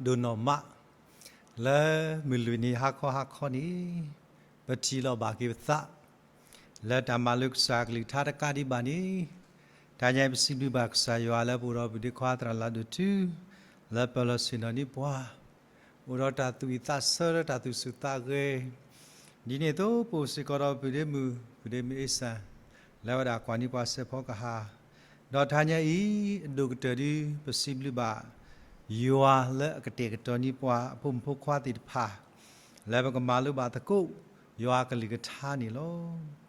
ဒိၣ်နီၢ်မး လၢမုၢ်လွံၢ်နံၤဟါခီဟါခီန့ၣ် ပထံၣ်လိာ်ဘၣ်က့ၤပသး လၢတၢ်မၤလိကစၢ်ကလုၢ်ကထါတကးဒံးဘၣ်န့ၣ် တဟါညါအံၤ ပစံးဘျုးဘၣ်ကစၢ်ယွၤလၢပအိၣ်ဒီးပဒ့ခွါသရၣ်လၤဒိၣ်ထူ လၢပၢၤလီၢ်ဆ့ၣ်နီၤန့ၢ်ပှၤ အိၣ်ဒီးတၢ်သူၣ်ဝံၣ်သးဆၢလၢတၢ်သူၣ်ဆူၣ်သးဂဲၤ ဒ်န့ၣ်အသိး ပအိၣ်စ့ၢ်ကီးဒီးပုၢ်ဒ့မုၣ် ပုၢ်ဒ့မုၣ်အ့စၢ် လၢဝဲဒၣ်ကွၢ်န့ၢ်ပှၤစဲးဖီကဟၣ် ဒီးတဟါညါအံၤ အဒိၣ်ကတၢၢ်ဒု ပစံးဘျုးဘၣ် ယွၤလၢအကတဲာ်ကတီၤန့ၢ်ပှၤအဖိမုၣ်ဖိခွါသ့ၣ်တဖၣ် လၢပကမၤလိဘၣ်သကိး ယွၤကလုၢ်ကထါန့ၣ်လီၤ.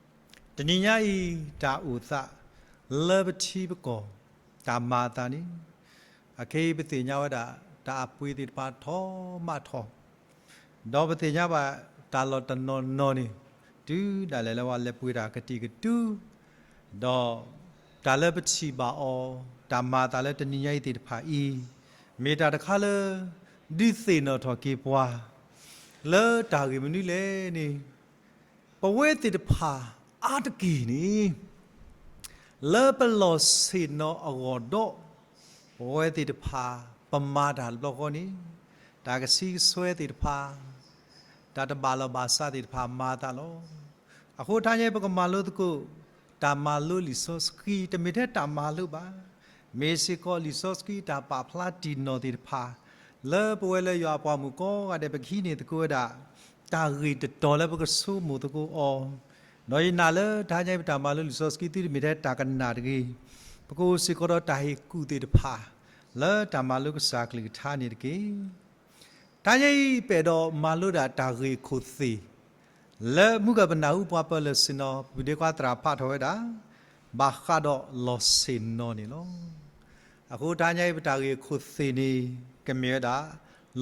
တနံၤညါအံၤ တၢ်အိၣ်သး လၢပထံပကီၢ် တၢ်မၤအသးန့ၣ် အခဲအံၤပသ့ၣ်ညါဝဲဒၣ် တၢ်အပှ့ၤသ့ၣ်တဖၣ်ထီၣ်မးထီၣ် ဒီးပသ့ၣ်ညါဘၣ်တၢ်လီၤတနီၤနီၤန့ၣ် တုၤဒၣ်လဲာ်လၢပှၤလဲၤပှ့ၤတၢ်ကတံာ်ကတူာ် ဒီးတၢ်လၢပထံၣ်ဘၣ်အီၤ တၢ်မၤအသးလၢတနံၤညါအံၤသ့ၣ်တဖၣ်အံၤ မ့ၢ်တၢ်တခါလၢ ဒုးသ့ၣ်နီၣ်ထီၣ်က့ၤပှၤ လၢတၢ်ဂ့ၢ်မနုၤလဲၣ်န့ၣ် ပဝဲသ့ၣ်တဖၣ်အါတက့ၢ်န့ၣ် လၢပလီၢ်ဆ့ၣ်နီၤအဂီၢ်ဒီး ပဝဲသ့ၣ်တဖၣ် ပမၤတၢ်တဘျီဃီန့ၣ် တၢ်ကဆံကစွဲသ့ၣ်တဖၣ် တၢ်တဘၣ်လီၢ်ဘၣ်စးသ့ၣ်တဖၣ်မၤအသးလီၤ. အဃိတဟါညါအံၤ ပကမၤလိသကိး တၢ်မၤလိလံာ်စီဆှံ တမ့ၢ်ထဲတၢ်မၤလိဘၣ် မ့ၢ်စ့ၢ်ကီးလံာ်စီဆှံတၢ်ပာ်ဖျါတံၢ်နီၢ်သ့ၣ်တဖၣ် လၢပဝဲလၢယွၤအပှၤမုၣ်ကိးဂၤဒဲး ပကဟံးန့ၢ်သကိးဝဲဒၣ် တၢ်ဂ့ၢ်တတီၤလၢပကဆိကမိၣ်သကိးအီၤ ဒီးယနာ်လၢတဟါညါအံၤ ပတၢ်မၤလိလံာ်စီဆှံ သုတမ့ၢ်ထဲတၢ်ကနၣ်တဂ့ၤ, ပကအိၣ်စ့ၢ်ကီးဒီးတၢ်ဟ့ၣ်ကူၣ်သ့ၣ်တဖၣ် လၢတၢ်မၤလိကစၢ်ကလုၢ်ကထါန့ၣ်တက့ၢ်. တဟါညါအံၤ ပအဲၣ်ဒိးမၤလိဒၣ်တၢ်ဂ့ၢ်အခိၣ်သ့ၣ် လၢမုၢ်ကပနၢ်ဟူပှၤပၢၤလီၢ်ဆ့ၣ်နီၤ ပုၢ်ဒ့ခွါသရၣ်ဖးထီၣ်ဝဲဒၣ် ဘၣ်ဃးဒီးလီၢ်ဆ့ၣ်နီၤန့ၣ်လီၤ. အဃိတဟါညါအံၤ ပတၢ်ဂ့ၢ်အခိၣ်သ့ၣ်န့ၣ် ကမ့ၢ်ဝဲဒၣ်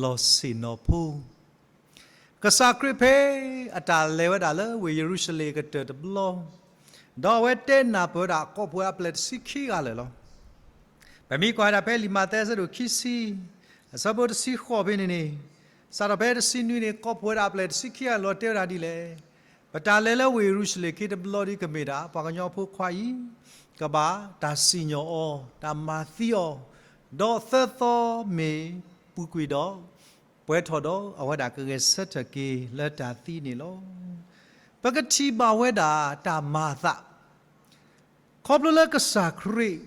လီၢ်ဆ့ၣ်နီၤဖိ ကစၢ်ခရံာ်ဖဲအတၢ်လဲၤဝဲဒၣ်လၢဝ့ၢ်ယရူၤၡလ့ၣ်အကတၢၢ်တဘျီ, ဒီးအဝဲတဲနၢ်ပၢၢ်ဝဲဒၣ်ကိးဖှိၣ်အပျဲၢ်တဆံခံဂၤလၢာ်လီၤ. ပမ့ၢ်ကွၢ်ဝဲဒၣ်ဖဲလံာ်မးသဲအဆၢဒိၣ်ခံဆံ အဆၢဖိတဆံဃိးဖဲန့ၣ်န့ၣ်, စးထီၣ်ဖဲတဆံနွံန့ၣ် ကိးဖှိၣ်ဝဲဒၣ်အပျဲၢ်တဆံခံဂၤလၢာ် တဲဝဲဒၣ်ဒ်လဲၣ်. ပတၢ်လဲၤလၢဝ့ၢ်ယရူၤၡလ့ၣ်ခံတဘျီဒ်ကမ့ၢ်ဒၣ် ပှၤကညီဖိခွါအံၤ ကဘၣ်တၢ်စံၣ်ညီၣ်အီၤ, တၢ်မၤသံအီၤ, ဒီးသၢသီမ့ၢ်ပူၤကွံာ်ဒီး ပှဲၤထီၣ်ဒီး အဝဲဒၣ်ကဂဲၤဆၢထၢၣ်က့ၤလၢတၢ်သံန့ၣ်လီၤ. ပကထံၣ်ဘၣ်ဝဲဒၣ်တၢ်မၤအသး ခီဖျိလၢကစၢ်ခရံာ်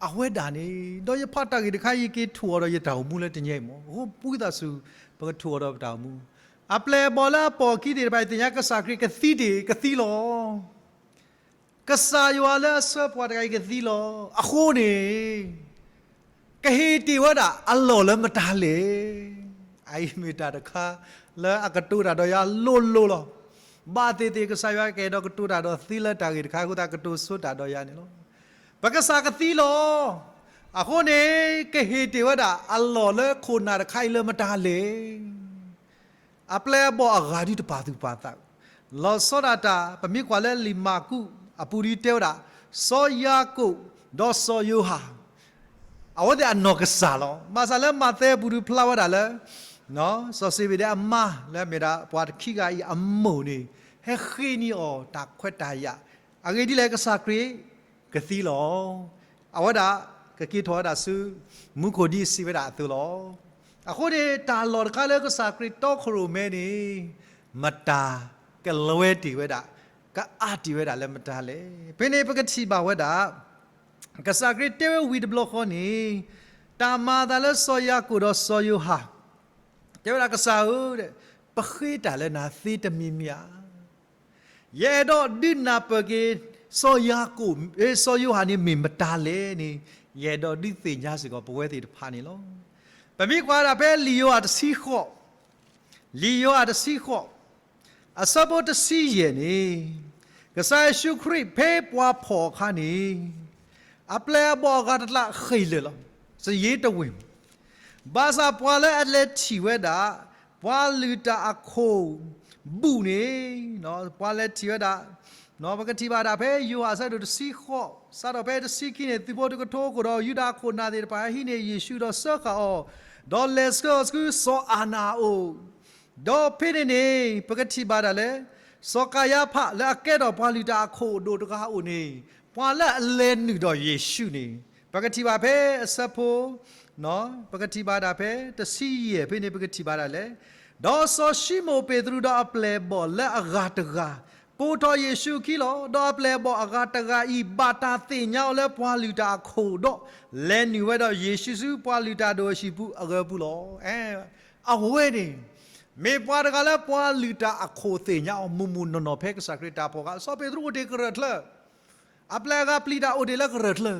အဝဲဒၣ်န့ၣ် ဒီးယဖးတၢ်ဂ့ၢ်တခါအံၤ ယက့ၤထိၣ်အီၤဒီးယတၢ်အိၣ်မူလၢတနံၤအံၤမ့ၢ် အဃိပဝံသးစူၤ ပကထိၣ်အီၤဒီးပတၢ်အိၣ်မူ, အပျဲၢ်အဘီၣ်လၢအပိာ်အခံသ့ၣ်တဖၣ် ယသ့ၣ်ညါကစၢ်ခရံာ်ကသံတ့ၢ် ကသံလီၤ. ကစၢ်ယွၤလၢအဆှၢပှၤတဂၤအံၤကသံလီၤ. အဃိန့ၣ် ကဟ့ၣ်တ့ၢ်ဝဲဒၣ်အလီၢ်လၢမတၤလဲၣ်. အအံၤမ့ၢ်တၢ်တခါလၢအကတိၤတၢ်ဒီးယၤလိၤလိၤလီၤ. ဘၣ်သ့ၣ်သ့ၣ် ကစၢ်ယွၤကအဲၣ်ဒိးကတိၤတၢ်ဒီးသ့လၢတၢ်ဂ့ၢ်တခါအဃိသတး ကတိၤဆိတၢ်ဒီးယၤန့ၣ်လီၤ. ပကစၢ်ကသံလီၤ. အဃိန့ၣ် ကဟ့ၣ်တ့ၢ်ဝဲဒၣ်အလီၢ်လၢခိၣ်နၢ်တခါအံၤလၢမတၤလဲၣ်. အပျဲၢ်အဘီၣ်အဂၤဒုတပာ်သူၣ်ပာ်သး, လီၤဆီဒၣ်တၢ် ပမ့ၢ်ကွၢ်လၢလံာ်မၢ်ကူးအပူၤဒ်တဲဝဲဒၣ် စီၤယၤကိာ် ဒီးစီၤယိၤဟၣ် အဝဲသ့ၣ်အနီၢ်ကစၢ်လီၤ. ဘၣ်ဆၣ်လၢမးသဲအပူၤဒုဖျါဝဲဒၣ်လၢ စီၤစ့ဘ့းဒဲးအမါ လၢအမ့ၢ်ဒၣ်ပှၤတခံဂၤအံၤအမိၢ်န့ၣ် ဟဲဃ့န့ၢ်အီၤတၢ်ခွဲးတၢ်ယာ်, အဂ့ၢ်ဒ်လဲၣ် ကစၢ်ခရံာ်ကသံလီၤ. အဝဲဒၣ်ကက့ၤထီၣ်ဝဲဒၣ်ဆူမူခိၣ်ဒ်အစံးဝဲဒၣ်အသိးလီၤ. အဃိန့ၣ် တၢ်လီၢ်တခါလၢကစၢ်ခရံာ်တီခိၣ်ရိၣ်မဲန့ၣ် မတၤကလွဲတ့ၢ်ဝဲဒၣ် ကအါတ့ၢ်ဝဲဒၣ်လၢမတၤလဲၣ်. ဖဲန့ၣ်ပကထံၣ်ဘၣ်ဝဲဒၣ် ကစၢ်ခရံာ်တဲဝဲဝံၤတဘျီဃီန့ၣ် တၢ်မၤအသးလၢစီၤယၤကိာ်ဒီးစီၤယိၤဟၣ် တဲဝဲဒၣ် ကစၢ်ဧၢ, ပဃ့တၢ်လၢနၤသ့တမံၤမံၤဧါ. ယအဲၣ်ဒိးဒုးနၢ်ပၢၢ်က့ၤ စီၤယၤကိာ် စီၤယိၤဟၣ်န့ၣ်မ့ၢ်မတၤလဲၣ်န့ၣ် ယအဲၣ်ဒိးဒုးသ့ၣ်ညါစ့ၢ်ကီးပဝဲသ့ၣ်တဖၣ်န့ၣ်လီၤ. ပမ့ၢ်ကွၢ်ဒၣ်ဖဲလံာ်ယိၤဟၣ်တဆံဃိး, လံာ်ယိၤဟၣ်တဆံဃိး အဆၢဖိတဆံယဲၢ်န့ၣ်, ကစၢ်ယ့ၣ်ၡူးခရံာ်ဖဲပှၤဖီၣ်အခါန့ၣ် အပျဲၢ်အဘီၣ်အဂၤတကျါဃ့ၢ်လၢာ်လီၤ. စယ့တဝ့ၢ် ဘၣ်ဆၣ်ပှၤလၢအလဲၤထံၣ်ဝဲဒၣ် ပှၤလုၢ်တၢ်အခိၣ်ဘူၣ်န့ၣ်, ပှၤလဲၤထံၣ်ဝဲဒၣ်, ပကထံၣ်ဘၣ်ဒၣ်ဖဲယိၤဟၣ်အဆၢဒိၣ်တဆံဃိး စးထီၣ်ဖဲတဆံခံန့ၣ် သုးဖိတကထိအခိၣ်ဒီး ယူဒၤခိၣ်နၢ်သ့ၣ်တဖၣ်ဟံးန့ၢ်ယ့ၣ်ၡူးဒီးစၢဃာ်အီၤ, ဒီးလဲၤဆှၢအီၤဆူစီၤအၤနးအအိၣ် ဒီးဖဲန့ၣ်န့ၣ် ပကထံၣ်ဘၣ်ဒၣ်လၢ စီၤကၤယါဖးလၢအကဲထီၣ်ပှၤလုၢ်တၢ်အခိၣ်အဒိၣ်တဂၤအအိၣ်န့ၣ်, ပှၤလၢအလဲၤနုာ်ဒီးယ့ၣ်ၡူးန့ၣ် ပကထံၣ်ဘၣ်ဖဲအဆၢဖိ ပကထံၣ်ဘၣ်ဒၣ်ဖဲတဆံယဲၢ်ဖဲန့ၣ် ပကထံၣ်ဘၣ်ဒၣ်လဲၣ်, ဒီးစီၤၡံမိၣ်ပ့းတရူးဒီးအပျဲၢ်အဘီၣ်လၢအဂၤတဂၤ ကိးထီၣ်ယ့ၣ်ၡူးအခံလီၤ. ဒီးအပျဲၢ်အဘီၣ်အဂၤတဂၤအံၤ ဘၣ်တၢ်သ့ၣ်ညါအီၤလၢပှၤလုၢ်တၢ်အခိၣ်ဒီး လဲၤနုာ်ဝဲဒီးယ့ၣ်ၡူးဆူပှၤလုၢ်တၢ်အဒိၣ်အဟံၣ်ပူၤအဂၢၢ်ပူၤလီၤ. အဝဲန့ၣ် မ့ၢ်ပှၤတဂၤလၢပှၤလုၢ်တၢ်အခိၣ်သ့ၣ်ညါအီၤ မုၢ်မုၢ်နီၢ်နီၢ်ဖဲကစၢ်ခရံာ်တၢ်ဖီၣ်ဃာ်, စီၤပ့းတရူးအိၣ်တ့ၢ်ကရၢၢ်ချၢ အပျဲၢ်အဂၤပျံၤတၢ်အိၣ်တ့ၢ်လၢကရၢၢ်ချၢ,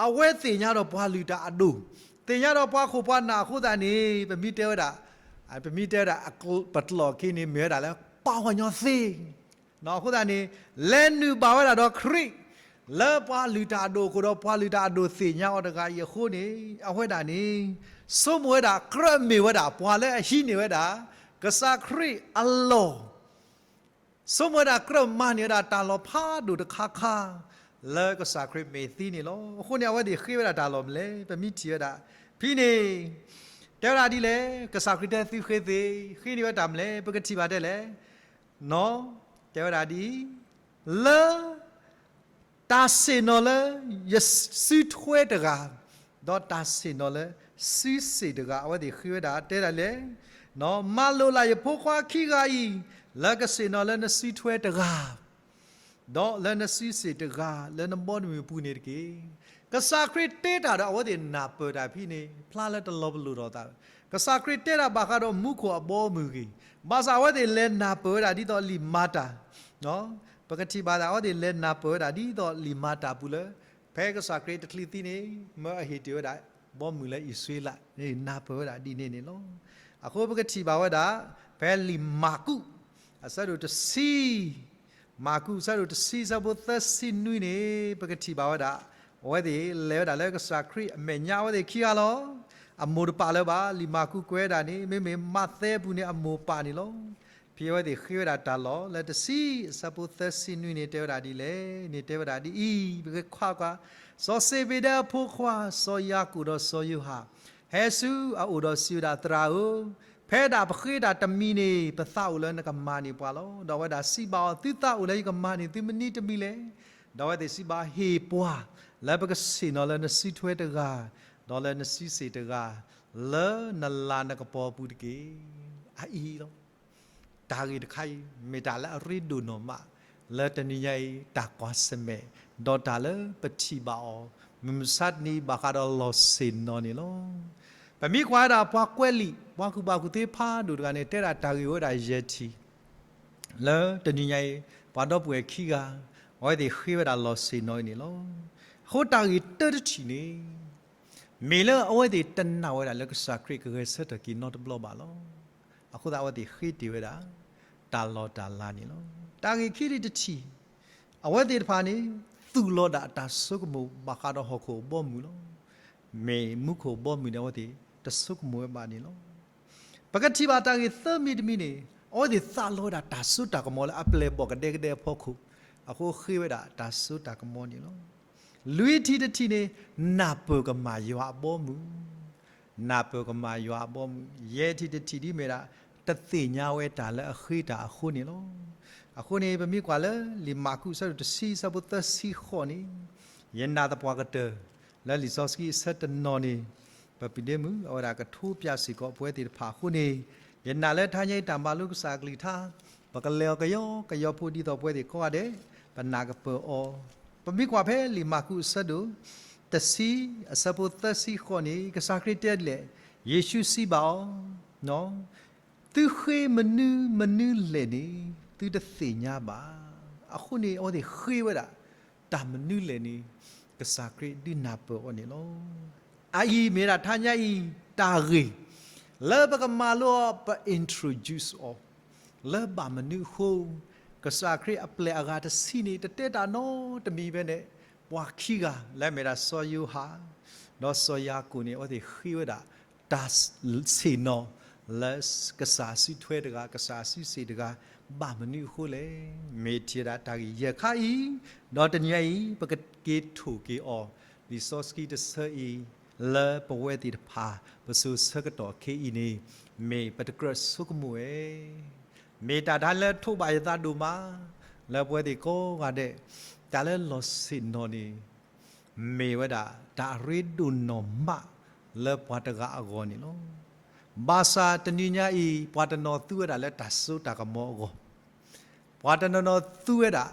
အဝဲသ့ၣ်ညါဒီးပှၤလုၢ်တၢ်အဒိၣ်, သ့ၣ်ညါဒီးပှၤခိၣ်ပှၤနၢ်အဃိသတးန့ၣ် ပမ့ၢ်တဲဝဲဒၣ်, ပမ့ၢ်တဲဝဲဒၣ် ပတလီၢ်ခံန့ၣ် မ့ၢ်ဝဲဒၣ်လၢပှၤဂီၢ်ညီသ့ အဃိသတးန့ၣ် လဲၤနုာ်ဘၣ်ဝဲဒၣ်ဒီးခရံာ် လၢပှၤလုၢ်တၢ်အဒိၣ်အဃိဒီး ပှၤလုၢ်တၢ်အဒိၣ်သ့ၣ်ညါအီၤတဂၤအံၤအဃိန့ၣ် အဝဲဒၣ်န့ၣ် ဆိကမိၣ်ဝဲဒၣ် ကြၢးမ့ၢ်ဝဲဒၣ်ပှၤလၢအဟံးန့ၢ်ဝဲဒၣ် ကစၢ်ခရံာ်အလီၢ် ဆိကမိၣ်ဝဲဒၣ်ကြၢးမၤန့ၢ်ဝဲဒၣ်တၢ်လီၢ်ဖးဒိၣ်တခါခါ လၢကစၢ်ခရံာ်မ့ၢ်သံန့ၣ်လီၤ. အဃိန့ၣ် အဝဲသ့ၣ်ဃ့ဝဲဒၣ်တၢ်လီၢ်မနုၤလဲၣ် ပမ့ၢ်ထံၣ်ဝဲဒၣ် ဖဲန့ၣ် တဲဝဲဒၣ်ဒ်လဲၣ်, ကစၢ်ခရံာ်တဲသုဃ့သ့, ဃ့န့ၢ်ဝဲတၢ်မနုၤလဲၣ် ပကထံၣ်ဘၣ်တဲလဲၣ်, နီၢ်, တဲဝဲဒၣ်ဒ်အံၤ, လၢ တၢ်ဆ့ၣ်နီၤလၢ ယစုထွဲတဂၤ, ဒီးတၢ်ဆ့ၣ်နီၤလၢ စုစ့ၣ်တဂၤ အဝဲသ့ၣ်ဃ့ဝဲဒၣ်တဲဒၣ်လဲၣ်, မၤလိာ်လၢယဖိခွါခံဂၤအံၤ, လၢကဆ့ၣ်နီၤလၢနစုထွဲတဂၤ ဒီးလၢနစုစ့ၣ်တဂၤ လၢနဘီတမုၢ်ပူၤန့ၣ်တက့ၢ်. ကစၢ်ခရံာ်တဲတၢ်ဒီးအဝဲသ့ၣ်နၢ်ပၢၢ်တၢ်ဖဲန့ၣ် ဖျါလၢတလီၤပလိာ်ဒီးသး, ကစၢ်ခရံာ်တဲတၢ်ဘၣ်ဃးဒီးမူခိၣ်အဘီအမုၢ်ဂ့ၤ, ဘၣ်ဆၣ်အဝဲသ့ၣ်လဲၤနၢ်ပၢၢ်ဝဲဒၣ်ဒ်သိးလံာ်မၤတၢ် ပကထံၣ်ဘၣ်သး အဝဲသ့ၣ်လဲၤနၢ်ပၢၢ်ဝဲဒၣ်ဒ်သိးလံာ်မၤတၢ်ပူၤလၢ ဖဲကစၢ်ခရံာ်တချုးသံန့ၣ် မၢအဟ့ၣ်တ့ၢ်ဝဲဒၣ် ဘီမုၢ်လၢအံၣ်စရ့လး နၢ်ပၢၢ်ဝဲဒၣ်ဒ်န့ၣ်န့ၣ်လီၤ. အဃိပကထံၣ်ဘၣ်ဝဲဒၣ် ဖဲလံာ်မၢ်ကူး အဆၢဒိၣ်တဆံ မၢ်ကူးအဆၢဒိၣ်တဆံ အဆၢဖိသၢဆံနွံန့ၣ် ပကထံၣ်ဘၣ်ဝဲဒၣ် အဝဲသ့ၣ်လဲၤဝဲဒၣ်လၢကစၢ်ခရံာ်အမဲာ်ညါအဝဲသ့ၣ်ခံဂၤလီၤ. အမိၢ်တပာ်လၢၤဘၣ် လံာ်မၢ်ကူးကွဲးဒၣ်န့ၣ် မ့မ့ၢ်မးသဲပူၤန့ၣ် အမိၢ်ပာ်န့ၣ်လီၤ. ဖဲအဝဲသ့ၣ်ဃ့ဝဲဒၣ်တၢ်လီၢ်လၢတဆံ အဆၢဖိသၢဆံနွံန့ၣ် တဲဝဲဒၣ်ဒ်လဲၣ်န့ၣ် တဲဝဲဒၣ်ဒ်အံၤ ပကကွၢ်ကွၢ်, စီၤစ့ဘ့းဒဲအဖိခွါ စီၤယၤကိာ်ဒီးစီၤယိၤဟၣ် ဟဲဆူအအိၣ်ဒီးစံးဝဲဒၣ် သရၣ်ဧၢ, ဖဲဒၣ်ပဃ့တၢ်တမံၤန့ၣ် ပသးအိၣ်လၢနကမၤန့ၢ်ပှၤလီၤ. ဒီးအဝဲဒၣ်စံးဘၣ်အီၤ သုသးအိၣ်လၢယကမၤန့ၢ်သုမနုၤတမံၤလဲၣ်. ဒီးအဝဲသ့ၣ်စံးဘၣ် ဟ့ၣ်ပှၤလၢပကဆ့ၣ်နီၤလၢနစုထွဲတဂၤ, ဒီးလၢနစုစ့ၣ်တဂၤ, လၢနလၤနကပီၤအပူၤတက့ၢ်. အအံၤလီၤ. တၢ်ဂ့ၢ်တခါအံၤ မ့ၢ်တၢ်လၢအရ့ဒိၣ်နီၢ်မး လၢတနံၤညါအံၤ တၢ်ကွၢ်ဆၢၣ်မဲာ် ဒီးတၢ်လၢပထံၣ်ဘၣ်အီၤ မုၢ်မဆါတနံၤဘၣ်ဃးဒီးလီၢ်ဆ့ၣ်နီၤန့ၣ်လီၤ. ပမ့ၢ်ကွၢ်ဝဲဒၣ်ပှၤကွဲးလံာ် ပှၤကူၣ်ဘၣ်ကူၣ်သ့ဖးဒိၣ်တဂၤန့ၣ် တဲဒၣ်တၢ်ဂ့ၢ်ဝဲဒၣ်ယဲၢ်ထံၣ် လၢတနံၤညါအံၤ ပှၤဒီပုၢ်ဝဲၢ်ခံဂၤ အဝဲသ့ၣ်ဃ့ဝဲဒၣ်လီၢ်ဆ့ၣ်နီၤအံၤန့ၣ်လီၤ. အဃိတၢ်ဂ့ၢ်တၢတထံၣ်န့ၣ် မ့ၢ်လၢအဝဲသ့ၣ်တနာ်ဝဲဒၣ်လၢကစၢ်ခရံာ်ကဂဲၤဆၢထၢၣ်က့ၤနီတဘျီဘၣ်လီၤ. အဃိသတးအဝဲသ့ၣ်ဃ့တ့ၢ်ဝဲဒၣ် တၢ်လီၢ်တၢ်လၤန့ၣ်လီၤ. တၢ်ဂ့ၢ်ခံထံၣ်တထံၣ် အဝဲသ့ၣ်တဖၣ်န့ၣ် သူၣ်လီၤဒၣ်တၢ်ဆိကမိၣ်ဘၣ်ဃးဒီးဟီၣ်ခိၣ်အဘီအမုၢ်လီၤ. မ့ၢ်မူခိၣ်အဘီအမုၢ်န့ၣ် အဝဲသ့ၣ်တဆိကမိၣ်ဝဲဘၣ်န့ၣ်လီၤ. ပကထံၣ်ဘၣ်တၢ်ဂ့ၢ်သၢမံၤတမံၤန့ၣ် အဝဲသ့ၣ်သးလီၤဝဲဒၣ်တၢ်စိတၢ်ကမီၤလၢအပျဲၢ်ဘီၣ်ကဒဲကဒဲအဖီခိၣ်, အဃိဃ့ဝဲဒၣ်တၢ်စိတၢ်ကမီၤန့ၣ်လီၤ. လွံၢ်ထံၣ်တထံၣ်န့ၣ် နၢ်ပၢၢ်ကမၣ်ယွၤအဘီအမုၢ်, နၢ်ပၢၢ်ကမၣ်ယွၤအဘီအမုၢ်, ယဲၢ်ထံၣ်တထံၣ်ဒ်မ့ၢ်ဒၣ် တသ့ၣ်ညါဝဲတၢ်လၢအဃ့တၢ်အဃိန့ၣ်လီၤ. အဃိန့ၣ် ပမ့ၢ်ကွၢ်လၢလံာ်မၢ်ကူးအဆၢဒိၣ်တဆံ အဆၢဖိသၢဆံဃိးန့ၣ်, ယနာ်သပှၢ်ကတၢၢ် လၢလံာ်စီဆှံအဆၢတနီၤန့ၣ် ပပၢ်ဒ့မုၣ် အဝဲဒၣ်ကထိပၠးစ့ၢ်ကီးပဝဲသ့ၣ်တဖၣ်အဃိန့ၣ်, ယနာ်လၢတဟါညါအံၤတၢ်မၤလိကစၢ်အကလုၢ်ကထါ ပကလဲၤအီၤကယီကယီဖိဒ်သိးပဝဲသ့ၣ်ကိးဂၤဒဲး ပနာ်ကပၢၢ်အီၤ. ပမ့ၢ်ကွၢ်ဖဲလံာ်မၢ်ကူးအဆၢဒိၣ်တဆံ အဆၢဖိသၢဆံဃိးန့ၣ် ကစၢ်ခရံာ်တဲဒ်လဲၣ်, ယ့ၣ်ၡူးစံးဘၣ်အီၤ သုဃ့မနုၤမနုၤလဲၣ်န့ၣ် သုတသ့ၣ်ညါဘၣ်. အဃိန့ၣ် အဝဲသ့ၣ်ဃ့ဝဲဒၣ် တၢ်မနုၤလဲၣ်န့ၣ် ကစၢ်ခရံာ်ဒုးနၢ်ပၢၢ်အီၤန့ၣ်လီၤ. အအံၤမ့ၢ်ဒၣ်တဟါညါအံၤ တၢ်ဂ့ၢ် လၢပကမၤလိအီၤ ပ introduce အီၤ လၢဘၣ်မနုၤအဃိ ကစၢ်ခရံာ်အပျဲၢ်အဂၤတဆံန့ၣ် တတဲတၢ်နီတမံၤဖဲန့ၣ်, ပှၤခံဂၤ လၢအမ့ၢ်ဒၣ်စီၤယိၤဟၣ် ဒီးစီၤယၤကိာ်န့ၣ် အဝဲသ့ၣ်ဃ့ဝဲဒၣ် တၢ်ဆ့ၣ်နီၤ လၢကစၢ်စုထွဲတဂၤ ကစၢ်စုစ့ၣ်တဂၤ ဘၣ်မနုၤအဃိလဲၣ်. မ့ၢ်ထံၣ်ဝဲဒၣ်တၢ်ဂ့ၢ်ယဲၢ်ခါအံၤ, ဒီးတနံၤအံၤ ပကက့ၤထိၣ်က့ၤအီၤ လံာ်စီဆှံတဆၢအံၤ လၢပဝဲသ့ၣ်တဖၣ် ပစိၤဆၢကတီၢ်ခဲအံၤန့ၣ် မ့ၢ်ပတကြၢးဆိကမိၣ်ဝဲ မ့ၢ်တၢ်တခါလၢထိးဘၣ်ယသးဒိၣ်မး လၢပဝဲသ့ၣ်ကိးဂၤဒဲး, တၢ်လၢလီၢ်ဆ့ၣ်နီၤန့ၣ် မ့ၢ်ဝဲဒၣ်တၢ်အရ့ဒိၣ်နီၢ်မး လၢပှၤတဂၤအဂီၢ်န့ၣ်လီၤ. ဘၣ်ဆၣ်တနံၤညါအံၤ ပှၤတနီၤသူဝဲဒၣ်လၢတၢ်စိတၢ်ကမီၤအဂီၢ်, ပှၤတနီၤနီၤသူဝဲဒၣ်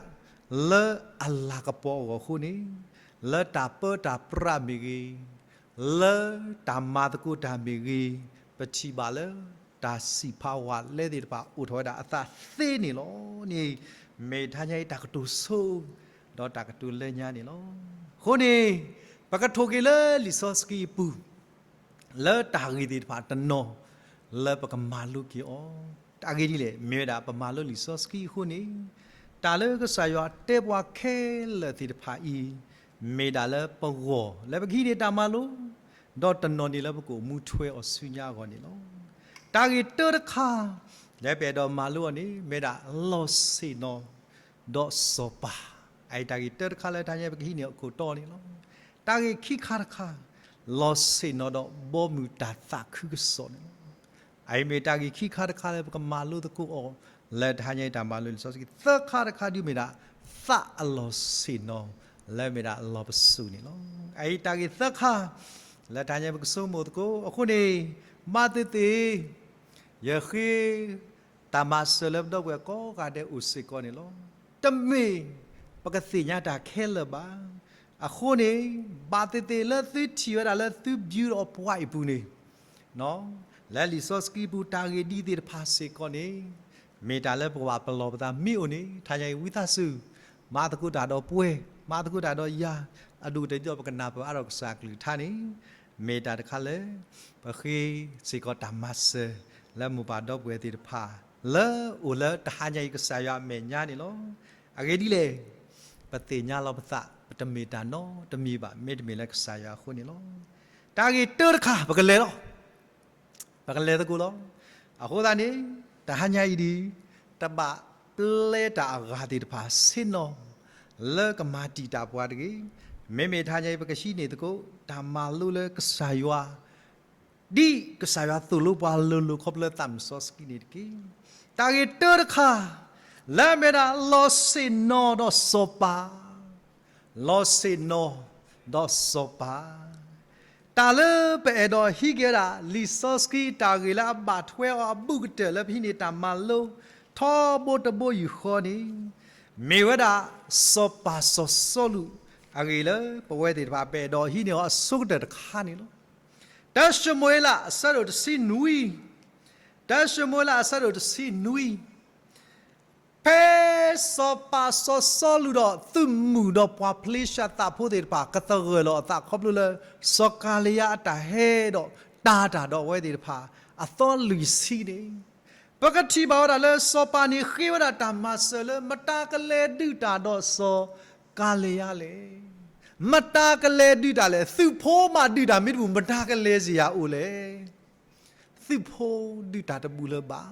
လၢအလၤကပီၤအဂီၢ်အဃိန့ၣ်, လၢတၢ်ပၢတၢ်ပြးမ့ၢ်ဂ့ၤ, လၢတၢ်မၤသကိးတၢ်မ့ၢ်ဂ့ၤ, ပထံၣ်ဘၣ်လၢ တၢ်စံးဖးဝးလဲသ့ၣ်တဖၣ်အိၣ်ထီၣ်ဝဲဒၣ်အသးသ့န့ၣ်လီၤန့ၣ်, မ့ၢ်တဟါညါအံၤတၢ်ကတိၤဆိ, ဒီးတၢ်ကတိၤလၢညါန့ၣ်လီၤ. အဃိန့ၣ်, ပကထိၣ်က့ၤလၢလံာ်စီဆှံအပူၤ လၢတၢ်ဂ့ၢ်သ့ၣ်တဖၣ်တနီၤ လၢပကမၤလိက့ၤအီၤ, တၢ်ဂ့ၢ်ဒ်လဲၣ်, မ့ၢ်ဝဲဒၣ်ပမၤလိလံာ်စီဆှံအဃိန့ၣ်, တၢ်လၢကစၢ်ယွၤတဲပှၤခဲလၢာ်သ့ၣ်တဖၣ်အံၤ, မ့ၢ်ဒၣ်လၢပဂီၢ်လၢပကဟံးန့ၢ်တၢ်မၤလိ, ဒီးတနီၤန့ၣ်လၢပကအိၣ်မူထွဲအီၤဆူညါအဂီၢ်န့ၣ်လီၤ. တၢ်ဂ့ၢ်တၢတခါ လၢပအဲၣ်ဒိးမၤလိအီၤန့ၣ် မ့ၢ်ဒၣ်လီၤဆ့ၣ်နီၤ ဒီးစီၤပၤ, အအံၤတၢ်ဂ့ၢ်တၢတခါလၢတဟါညါပကဟံးန့ၢ်အခိၣ်တီန့ၣ်လီၤ. တၢ်ဂ့ၢ်ခံခါတခါ, လီၤဆ့ၣ်နီၤဒီးဘီမုၢ်တၢ်သးခုကစီၣ်န့ၣ်လီၤ. အအံၤမ့ၢ်တၢ်ဂ့ၢ်ခံခါတခါလၢပကမၤလိသကိးအီၤ, လၢတဟါညါအံၤတၢ်မၤလိလံာ်စီဆှံ သၢခါတခါဒုးမ့ၢ်ဒၣ် သးအလီၤဆ့ၣ်နီၤ လၢမ့ၢ်ဒၣ်လီၤပစိာ်န့ၣ်လီၤ. အအံၤတၢ်ဂ့ၢ်သၢခါ လၢတဟါညါပကဆိကမိၣ်သကိးအဃိန့ၣ်, ဘၣ်သ့ၣ်သ့ၣ် ယဃ့ တၢ်မၤစၢၤလၢပဒီပုၢ်ဝဲၢ်ကိးဂၤဒဲးအိၣ်စ့ၢ်ကီးန့ၣ်လီၤ. တမ့ၢ်ပကသ့ၣ်ညါတၢ်ခဲလၢာ်ဘၣ်. အဃိန့ၣ်, ဘၣ်သ့ၣ်သ့ၣ်လၢသုထံၣ်ဝဲဒၣ်လၢသု bulletin အပူၤအံၤပူၤန့ၣ်, လၢလံာ်စီဆှံပူၤတၢ်ဂ့ၢ်ဒ်သ့ၣ်တဖၣ်စ့ၢ်ကီးန့ၣ်, မ့ၢ်တၢ်လၢပကဘၣ်ပလီၢ်ပသးမ့ၢ်အိၣ်န့ၣ် တဟါညါအံၤဝံသးစူၤ မၤသကိးတၢ်ဒီးပှဲၤ, မၤသကိးတၢ်ဒီးယၤ, အဒိၣ်ကတၢၢ်ဒ်သိးပကနၢ်ပၢၢ်အါထီၣ်ကစၢ်အကလုၢ်ကထါန့ၣ်, မ့ၢ်တၢ်တခါလၢ ပဃ့စ့ၢ်ကီးတၢ်မၤစၢၤ လၢမိၢ်ပၢ်ဒီပုၢ်ဝဲၢ်သ့ၣ်တဖၣ် လၢအိၣ်လၢတဟါညါအံၤကစၢ်ယွၤအမဲာ်ညါန့ၣ်လီၤ. အဂ့ၢ်ဒ်လဲၣ်, ပသ့ၣ်ညါလီၤပသး ပတမ့ၢ်တၢ်နီတမံၤဘၣ် မ့တမ့ၢ်လၢကစၢ်ယွၤအဃိန့ၣ်လီၤ. တၢ်ဂ့ၢ်တၢတခါ ပကလဲၤလီၤ ပကလဲၤသကိးလီၤ. အဃိသတးန့ၣ်, တဟါညါအံၤဒ် တဘၣ်ပျဲတၢ်အဂၤသ့ၣ်တဖၣ်ဆ့ၣ်နီၤ လၢကမၤတံာ်တာ်ပှၤတဂ့ၤ. မ့မ့ၢ်တဟါညါအံၤ ပကဟံးန့ၢ်သကိး တၢ်မၤလိလၢကစၢ်ယွၤ ဒ်ကစၢ်ယွၤသိၣ်လိပှၤလိၤလိၤခီဖျိလၢသးမုၢ်စီဆှံန့ၣ်တက့ၢ်. တၢ်ဂ့ၢ်တၢတခါ လၢအမ့ၢ်ဒၣ်လီၤဆ့ၣ်နီၤဒီးစီၤပၤ လီၤဆ့ၣ်နီၤဒီးစီၤပၤ. တၢ်လၢပအဲၣ်ဒိးဟံးက့ၤဝဲဒၣ် လံာ်စီဆှံတၢ်ဂ့ၢ်လၢအဘၣ်ထွဲအီၤအဘူးကတၢၢ်လၢပဟံးန့ၢ်တၢ်မၤလိ ထီဘိတဘိယူၢ်ဃီန့ၣ်, မ့ၢ်ဝဲဒၣ်စီၤပၤစီၤစီလူးအဂ့ၢ်လၢပဝဲသ့ၣ်တဖၣ်ပအဲၣ်ဒိးဟံးန့ၢ်အီၤအဆိကတၢၢ်တခါန့ၣ်လီၤ. တၢၡမူၤအ့လးအဆၢဒိၣ်တဆံနွံ, တၢၡမူၤအ့လးအဆၢဒိၣ်တဆံနွံ ဖဲစီၤပၤစီၤစီလူးဒီးသုးမုၢ်ဒီးပှၤဖလ့ၡသးဖိသ့ၣ်တဖၣ် ကသဂၢၢ်လီၤအသးခီဖျိလၢ စီၤကၤလံယါအတၢ်ဟဲဒီးတၢ်တၢ်ဒီးအဝဲသ့ၣ်တဖၣ် အသီလွံၢ်ဆံန့ၣ်, ပကထံၣ်ဘၣ်ဝဲဒၣ်လၢစီၤပၤန့ၣ်ဃ့ဝဲဒၣ်တၢ်မၤစၢၤလၢ မတၤကလဲၤဒုးတၢ်ဒီးစီၤကၤလံယါလဲၣ်. မတၤကလဲၤဒုးတၢ်လဲၣ်. သုးဖိမးဒုးတၢ်မ့ၢ်တဘူၣ် မတၤကလဲၤစ့ၢ်ယၤအိၣ်လဲၣ်. သုးဖိဒုးတၢ်တဘူၣ်လၢၤဘၣ်.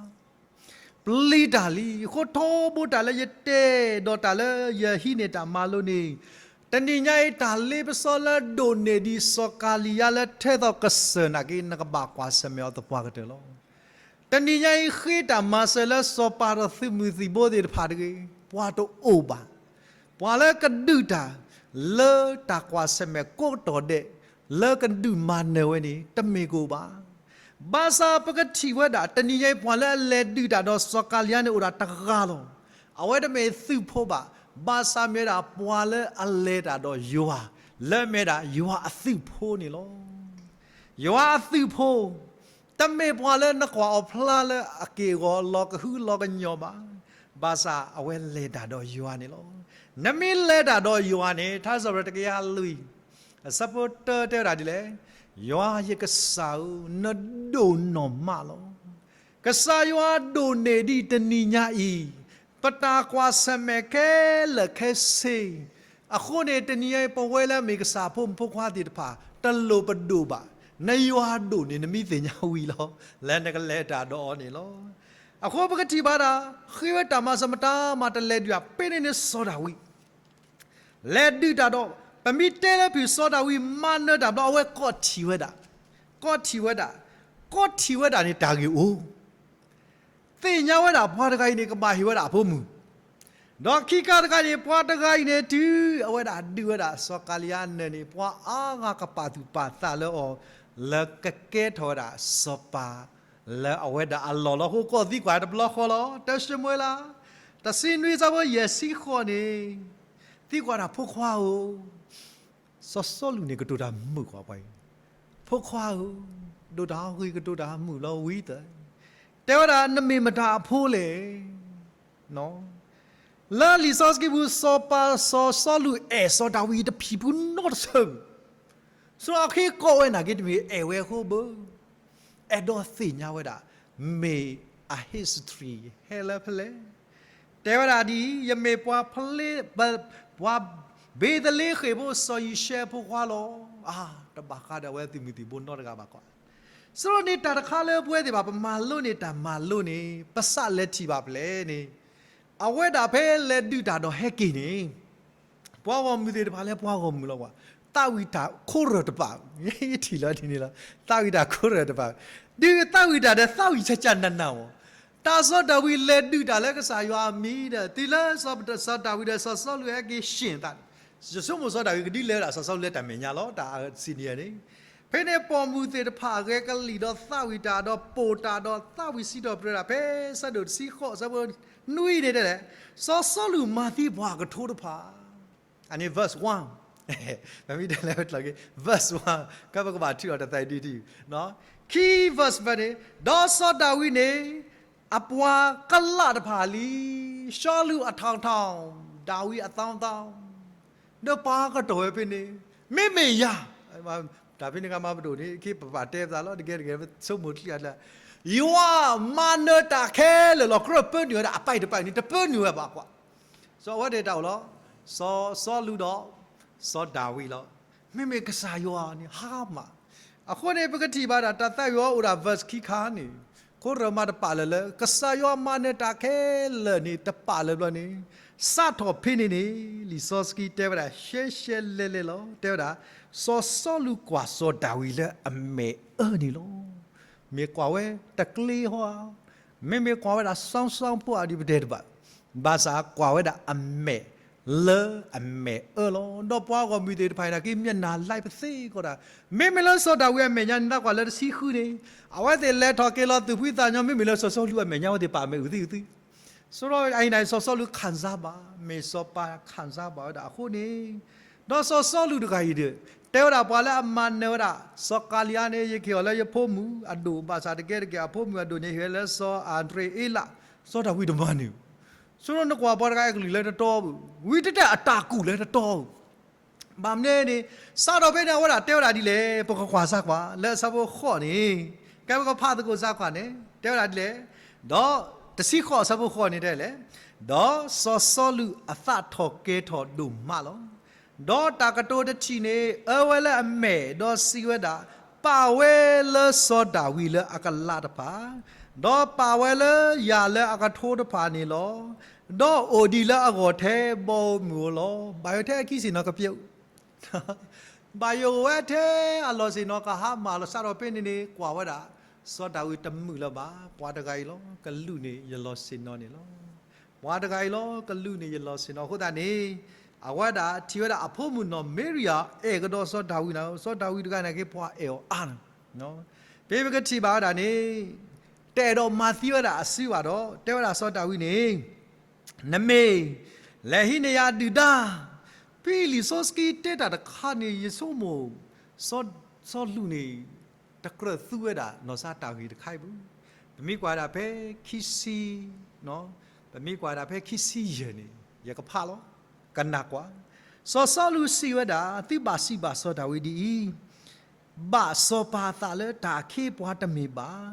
ပျံၤတၢ်လံ. အဃိထီဘိတၢ်လၢယတဲဒီးတၢ်လၢယဟံးန့ၢ်တၢ်မၤလိန့ၣ်, တနံၤညါအံၤတၢ်လ့ပစီလၢဒိၣ်န့ၢ်ဒံး စီၤကၤလံယါလၢထဲသိးကစၢၢ်နာ်က့ နကဘၣ်ကွၢ်ဆၢၣ်မဲာ်အီၤသပှၢ်ကတၢၢ်လီၤ. တနံၤညါအံၤဃ့တၢ်မၤစၢၤလၢစီၤပၤဒီးသုးမုၢ်သံၣ်ဘိသ့ၣ်တဖၣ်တဂ့ၤ, ပှၤတအိၣ်ဘၣ်. ပှၤလၢကဒုးတၢ်လၢတၢ်ကွၢ်ဆၢၣ်မဲာ်ကိးကတီၢ်ဒဲး လၢကဒုးမၤနၢၤဝဲန့ၣ် တမ့ၢ်ကအိၣ်ဘၣ်. ဘၣ်ဆၣ်ပကထံၣ်ဝဲဒၣ် တနံၤညါအံၤပှၤလၢအလဲၤဒုးတၢ်ဒီးစီၤကၤလံယါန့ၣ်အိၣ်ဒၣ်တဂၤလီၤ. အဝဲတမ့ၢ်သုးဖိဘၣ်. ဘၣ်ဆၣ်မ့ၢ်ဝဲဒၣ်ပှၤလၢအလဲၤတၢ်ဒီးယွၤ, လၢမ့ၢ်ဒၣ်ယွၤအသုးဖိန့ၣ်လီၤ. ယွၤအသုးဖိ တမ့ၢ်ပှၤလၢနကွၢ်အီၤဖျါလၢအက့ၢ်အဂီၤလီၤကဟုလီၤကညီၤဘၣ်. ဘၣ်ဆၣ်အဝဲလဲၤတၢ်ဒီးယွၤန့ၣ်လီၤ. နမ့ၢ်လဲၤတၢ်ဒီးယွၤန့ၣ် ထါစံးပတြၢၤတကယၤလွံၢ် အဆၢဖိတၢတဲဝဲဒၣ်ဒ်လဲၣ်, ယွၤယကစၢ်ဧၢ, နဒိၣ်နီၢ်မးလီၤ. ကစၢ်ယွၤဒိၣ်န့ၢ်ဒံးတနံၤညါအံၤ ပတၢ်ကွၢ်ဆၢၣ်မဲာ်ခဲလၢာ်ခဲဆ့ အဃိန့ၣ် တနံၤညါအံၤ ပဝဲလၢအမ့ၢ်ကစၢ်ဖိမုၣ်ဖိခွါသ့ၣ်တဖၣ် တလိၣ်ပဒိၣ်ဘၣ်. နယွၤဒိၣ်န့ၢ်နမံသ့ၣ်ညါဝံၤလီၤ. လၢနကလဲၤတၢ်ဒီးအီၤန့ၣ်လီၤ. အဃိပကထံၣ်ဘၣ်ဒၣ် ဃ့ဝဲတၢ်မၤစၢၤမတၤမးတလဲၤဒုး ပ့ၤန့ၣ်န့ၣ်စီၤဒၤဝံး လဲၤဒုးတၢ်ဒီး ပမ့ၢ်တဲလၢဖုၣ်စီၤဒၤဝံးမၤနၢၤတၢ်ဘျီ အဝဲကိးထီၣ်ဝဲဒၣ်, ကိးထီၣ်ဝဲဒၣ်, ကိးထီၣ်ဝဲဒၣ်န့ၣ်တၢ်ဂ့ၢ်အိၣ် သ့ၣ်ညါဝဲဒၣ်ပှၤတဂၤအံၤန့ၣ် ကဘၣ်ဟ့ၣ်ဝဲဒၣ်အဖိမုၣ်, ဒီးခံခါတခါန့ၣ် ပှၤတဂၤအံၤန့ၣ် တုၤအဝဲဒၣ်ဒုးဝဲဒၣ်စီၤကၤလံယါနၢၤန့ၣ် ပှၤအါဂၤကပာ်သူၣ်ပာ်သးလၢအီၤ, လၢကကဲထီၣ်ဝဲဒၣ်စီၤပၤ လၢအဝဲဒၣ်အလီၢ်လီၤ. အဃိကီၢ်သံကွၢ်တဘျီဃီလီၤ. တၢၡမူၤအ့လး တဆံနွံ ဆၢဖိယဲၢ်ဆံဃိးန့ၣ် သံကွၢ်ဒၣ်ဖိခွါဧၢ, စီၤစီလူးန့ၣ်ကတိၤတၢ်မုာ်ကွၢ်ပှၤအံၤ, ဖိခွါဧၢ, ဒိၣ်တၢ်အဂ့ၤကတိၤတၢ်မုာ်လီၤဝံၤသၢ, တဲဝဲဒၣ် နမ့ၢ်မတၤအဖိလဲၣ်. လၢလံာ်စီဆှံပူၤ စီၤပၤစီၤစီလူးအဲၣ်စီၤဒၤဝံးတဖံးပူၤနီတဆၢ ဆိအဃ့ကီးဝဲနာ်က့တမ့ၢ်အဲၣ်ဝဲအဃိဘၣ်, အဲၣ်ဒိးသ့ၣ်ညါဝဲဒၣ် မ့ၢ်အ history ဟဲလၢဖဲလဲၣ်, တဲဝဲဒၣ်ဒ်အံၤ, ယမ့ၢ်ပှၤဖလ့, ပှၤဘ့းသလ့ဃ့ၣ်ဖိစီၤယံၤၡဲအဖိခွါလီၤ. အါ, တဘၣ်ဃးဒီးအဝဲသုးမုၢ်သံၣ်ဘိနီတဂၤဘၣ်ကွၢ်. ဆိန့ၣ်တၢ်တခါလၢပဝဲသ့ၣ်တဖၣ် ပမၤလိန့ၢ်တၢ်မၤလိန့ၣ် ပစးလဲၤထံၣ်ဘၣ်ဖဲလဲၣ်န့ၣ်, အဝဲဒၣ်ဖဲလဲၤဒုးတၢ်ဒီးဟဲက့ၤန့ၣ် ပှၤဂီၢ်မုၢ်သ့ၣ်တဖၣ်လၢပှၤဂီၢ်မုၢ်လီၤကွၢ်, သးဝံၣ်တၢ်ခိရၢၢ်တပာ်, ယထံၣ်လီၤဒ်န့ၣ်လီၤ, သးဝံၣ်တၢ်ခိရၢၢ်တပာ်, ဒုးသးဝံၣ်တၢ်ဒီးသးဝံၣ်ဆၢကၢနးနးမး, တၢ်စီၤဒၤဝံးလဲၤဒုးတၢ်လၢကစၢ်ယွၤအမံၤဒီး တုၤလၢစီၤဒၤဝံးဒီးစီၤစီလူးဟဲက့ၤဆှၢသးန့ၣ်, ယဆိကမိၣ်စီၤဒၤဝံးကဒုးလဲၤဝဲဒၣ်စီၤစီလူးလၢတၢ်မဲာ်ညါလီၤ, တၢ် senior န့ၣ်, ဖဲန့ၣ်ပိာ်မုၣ်သ့ၣ်တဖၣ်အဂဲၤကလံၣ်ဒီးသးဝံၣ်တၢ်ဒီးပိာ်တၢ်ဒီးသးဝံၣ်စံးထီၣ်ပတြၢၤတၢ် ဖဲဆၢဒိၣ်တဆံဃိး ဆၢဖိနွံန့ၣ်တဲလဲၣ်, စီၤစီလူးမၤသံပှၤအကထိတဖၣ် အန့ၣ် verse one, ပမ့ၢ်တဲလဲၣ်ဝဲကျီၢ်က့ၤ verse one, ကဲပကဘၣ်ထုးအီၤတသးဒ်တံၢ်, ခံ verse ဖဲန့ၣ်, ဒီးစီၤဒၤဝံးန့ၣ် အပှၤကလးတဖၣ်လံ, စီလူးအထောင်ထောင်, ဒါဝိဒ်အသောင်းသောင်း, ဒီးပှၤကတီၢ်ဝဲဖဲန့ၣ်, မ့မ့ၢ်ယၤ, တၢ်ဖဲန့ၣ်ကမၤပဒိၣ်န့ၣ် က့ပဘၣ်တဲပသးလီၤ, တကဲတကဲ ဆိကမိၣ်ချံအတၢ်, ယွၤမၤနၢၤတၢ်ခဲလၢာ်လီၤ. ကြၢးပၢနုာ်ဝဲဒၣ်အပိုက်တပိုက်န့ၣ် တပၢနုာ်ဝဲဘၣ်ကွၢ်, စီၤဝဲဒၣ်တၢ်အိၣ်လီၤ, စီၤစီလူးဒီး စီၤဒၤဝံးလီၤ. မ့မ့ၢ်ကစၢ်ယွၤန့ၣ် ဟါမၢ်, အဃိန့ၣ် ပကထံၣ်ဘၣ်ဒၣ်တၢ်သးဝံၣ်အီၤအိၣ်ဒၣ် verse ခံခါန့ၣ်, ခိရၢၢ်မးတပာ်လၢာ်လၢ ကစၢ်ယွၤမၤနၢၤတၢ်ခဲလၢာ်န့ၣ် တပာ်လၢာ်ဘျီန့ၣ်, စးထီၣ်ဖဲန့ၣ်န့ၣ် လံာ်စီဆှံတဲဝဲဒၣ် ရှဲရှဲလဲလဲလီၤ. တဲဝဲဒၣ်, စီၤစီလူးကွၢ်စီၤဒၤဝံးလၢအမဲာ်အၢန့ၣ်လီၤ. မ့ၢ်ကွၢ်ဝဲတကျ့ဟီဧါ, မ့မ့ၢ်ကွၢ်ဝဲဒၣ် စီစီဖိအဒုးပတဲတဘၣ်, ဘၣ်ဆၣ်ကွၢ်ဝဲဒၣ်အမဲာ်လၢအမဲာ်အၢလီၤ. ဒီးပှၤဂီၢ်မုၢ်သ့ၣ်တဖၣ်အံၤနာ်က့ မျက်နှာလိုက် ပသ့ကီးဒၣ်, မ့မ့ၢ်လၢစီၤဒၤဝံးအမဲာ်ညါန့ၣ် နကွၢ်လၢတဆံဃုန့ၣ်, အဝဲသ့ၣ်လဲၤထီၣ်က့ၤလီၤသူၣ်ဖှံသးညီ, မ့မ့ၢ်လၢစီၤစီလူးအမဲာ်ညါ အဝဲသ့ၣ်ပာ်အမဲာ်အုၣ်သံအုၣ်သံ ဆိဒီးအံၤန့ၣ် စီၤစီလူး ခံစားဘၣ်, မ့ၢ်စီၤပၤ ခံစားဘၣ် ဝဲဒၣ်အဃိန့ၣ်, ဒီးစီၤစီလူးတဂၤအံၤဒီး တဲဝဲဒၣ်ပှၤလၢအမၤနၢၤဝဲဒၣ် စီၤကၤလံယါန့ၣ် ယကဟ့ၣ်အီၤလၢယဖိမုၣ်အဒိၣ်, ဘၣ်ဆၣ်တကဲတကဲ အဖိမုၣ်အဒိၣ်န့ၣ် ဟ့ၣ်ဝဲလၢစီၤအၤဒြ့အ့လး, စီၤဒၤဝံးတမၤန့ၢ်, ဆိဒီးနကွၢ်ပှၤတဂၤအဲၣ်ကလုာ်လၢတတီဘၣ်, ဝံၤတတဲအတၢ်ကူၣ်လၢတတီဘၣ် ဘၣ်မနုၤန့ၣ်, စးထီၣ်ဖဲန့ၣ် အဝဲဒၣ်တဲဝဲဒၣ်ဒ်လဲၣ်, ပကကွၢ်စၢ်ကွၢ် လၢအဆၢဖိဃိးန့ၣ်, ကဲပကဖးသကိးစၢ်ကွၢ်န့ၣ် တဲဝဲဒၣ်ဒ်လဲၣ်, ဒီးတဆံဃိးအဆၢဖိဃိးန့ၣ်တဲလဲၣ်, ဒီးစီၤစီလူးအသးထီၣ်ကဲထီၣ်ဒိၣ်မးလီၤ. ဒီးတၢ်ကတိၤတထံၣ်န့ၣ် အၢဝဲလၢအမဲာ်, ဒီးစံးဝဲဒၣ်, ပာ်ဝဲလၢစီၤဒၤဝံးလၢအကလးတဖၣ်, ဒီးပာ်ဝဲလၢယၤလၢအကထိတဖၣ်န့ၣ်လီၤ. ဒီးအိၣ်ဒံးလၢအဂီၢ်ထဲဘီမုၢ်ဧိၤလီၤ. ဘၣ်ယိၣ်ထဲအခံဆ့ၣ်နီၤကပျဲ, ဘၣ်ယိၣ်ဝဲထဲအလီၢ်ဆ့ၣ်နီၤကဟါမၢ်လီၤ. စးထီၣ်ဖဲန့ၣ်န့ၣ် ကွၢ်ဝဲဒၣ် စီၤဒၤဝံးတမုာ်လၢၤဘၣ်, ပှၤတဂၤအံၤလီၤ ကလူးန့ၢ်ယလီၢ်ဆ့ၣ်နီၤန့ၣ်လီၤ. ပှၤတဂၤအံၤလီၤ ကလူးန့ၢ်ယလီၢ်ဆ့ၣ်နီၤ. အဃိသတးန့ၣ် အဝဲဒၣ်ထံၣ်ဝဲဒၣ်အဖိမုၣ်နီၢ်မၤရံယၤ အဲၣ်ကဒီးစီၤဒၤဝံးန့ၣ်, စီၤဒၤဝံးတဂၤန့ၣ်က့ၤပှၤအဲၣ်အီၤအါန့ၣ် ပမ့ၢ်ကထံၣ်ဘၣ်ဝဲဒၣ်န့ၣ်, တအဲၣ်ဒိးမၤသံဝဲဒၣ်အစုဘၣ်ဒီး တဲဝဲဒၣ်စီၤဒၤဝံးန့ၣ်, နမ့ၢ်လဲၤဟံးန့ၢ်ယၤဒုၣ်ဒါ, ဖဲလံာ်စီဆှံတဲတၢ်တခါန့ၣ် ယဆိကမိၣ် စီၤစီလူးန့ၣ် တကြၢးသူဝဲဒၣ်နီၢ်စၢ်တၢ်ဂ့ၢ်တခါအံၤဘၣ်. ပမ့ၢ်ကွၢ်ဒၣ်ဖဲခံဆံ, ပမ့ၢ်ကွၢ်ဒၣ်ဖဲခံဆံယဲၢ်န့ၣ် ယကဖးလီၤ, ကနၣ်ကွၢ်. စီၤစီလူးစံးဝဲဒၣ်, သုဘၣ်စံးဘၣ်စီၤဒၤဝံးဒ်အံၤ, ဘၣ်စီၤပၤအသးလၢတၢ်အခ့အပှၤတမ့ၢ်ဘၣ်.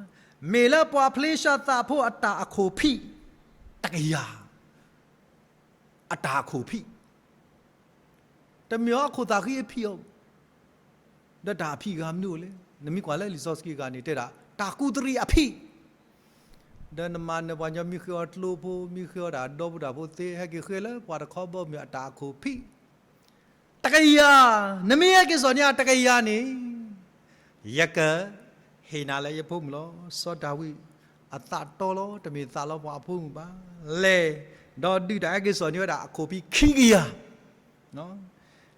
မ့ၢ်လၢပှၤဖလ့ၡၤသးဖိအတၢ်အခိၣ်ဖံးတကယၤ အတၢ်အခိၣ်ဖံး, တမ့ၢ်အခိၣ်သးဃံအဖံးအီၤ, ဒီးတၢ်အဖံးဂၤမနုၤလဲၣ်. နမ့ၢ်ကွၢ်လၢလံာ်စီဆှံအဂၤန့ၣ် တဲဒၣ်တၢ်ကူးတရံးအဖံး, ဒီးနမၤနၢၤပှၤကညီ မ့ၢ်ဃ့အီၤကျိဖိ, မ့ၢ်ဃ့အီၤဒၣ်ဒီပုၢ်ဒီဝဲၢ်ဖိသ့, ဟဲက့ၤဃ့လၢပှၤတခီဘီမုၢ်အတၢ်အခိၣ်ဖံး တကယၤ, နမ့ၢ်ဟဲက့ၤစိာ်န့ၢ်ယၤတကယၤန့ၣ်, ယကဟ့ၣ်နၤလၢယဖိမုၣ်လီၤ. စီၤဒၤဝံးအသးတီလီၤ, တမ့ၢ်သးလီပှၤအဖိမုၣ်ဘၣ်. လဲၤ, ဒီးဒုးတၢ်ဟဲက့ၤစိာ်န့ၢ်ဝဲဒၣ်အခိၣ်ဖံးခံကယၤ,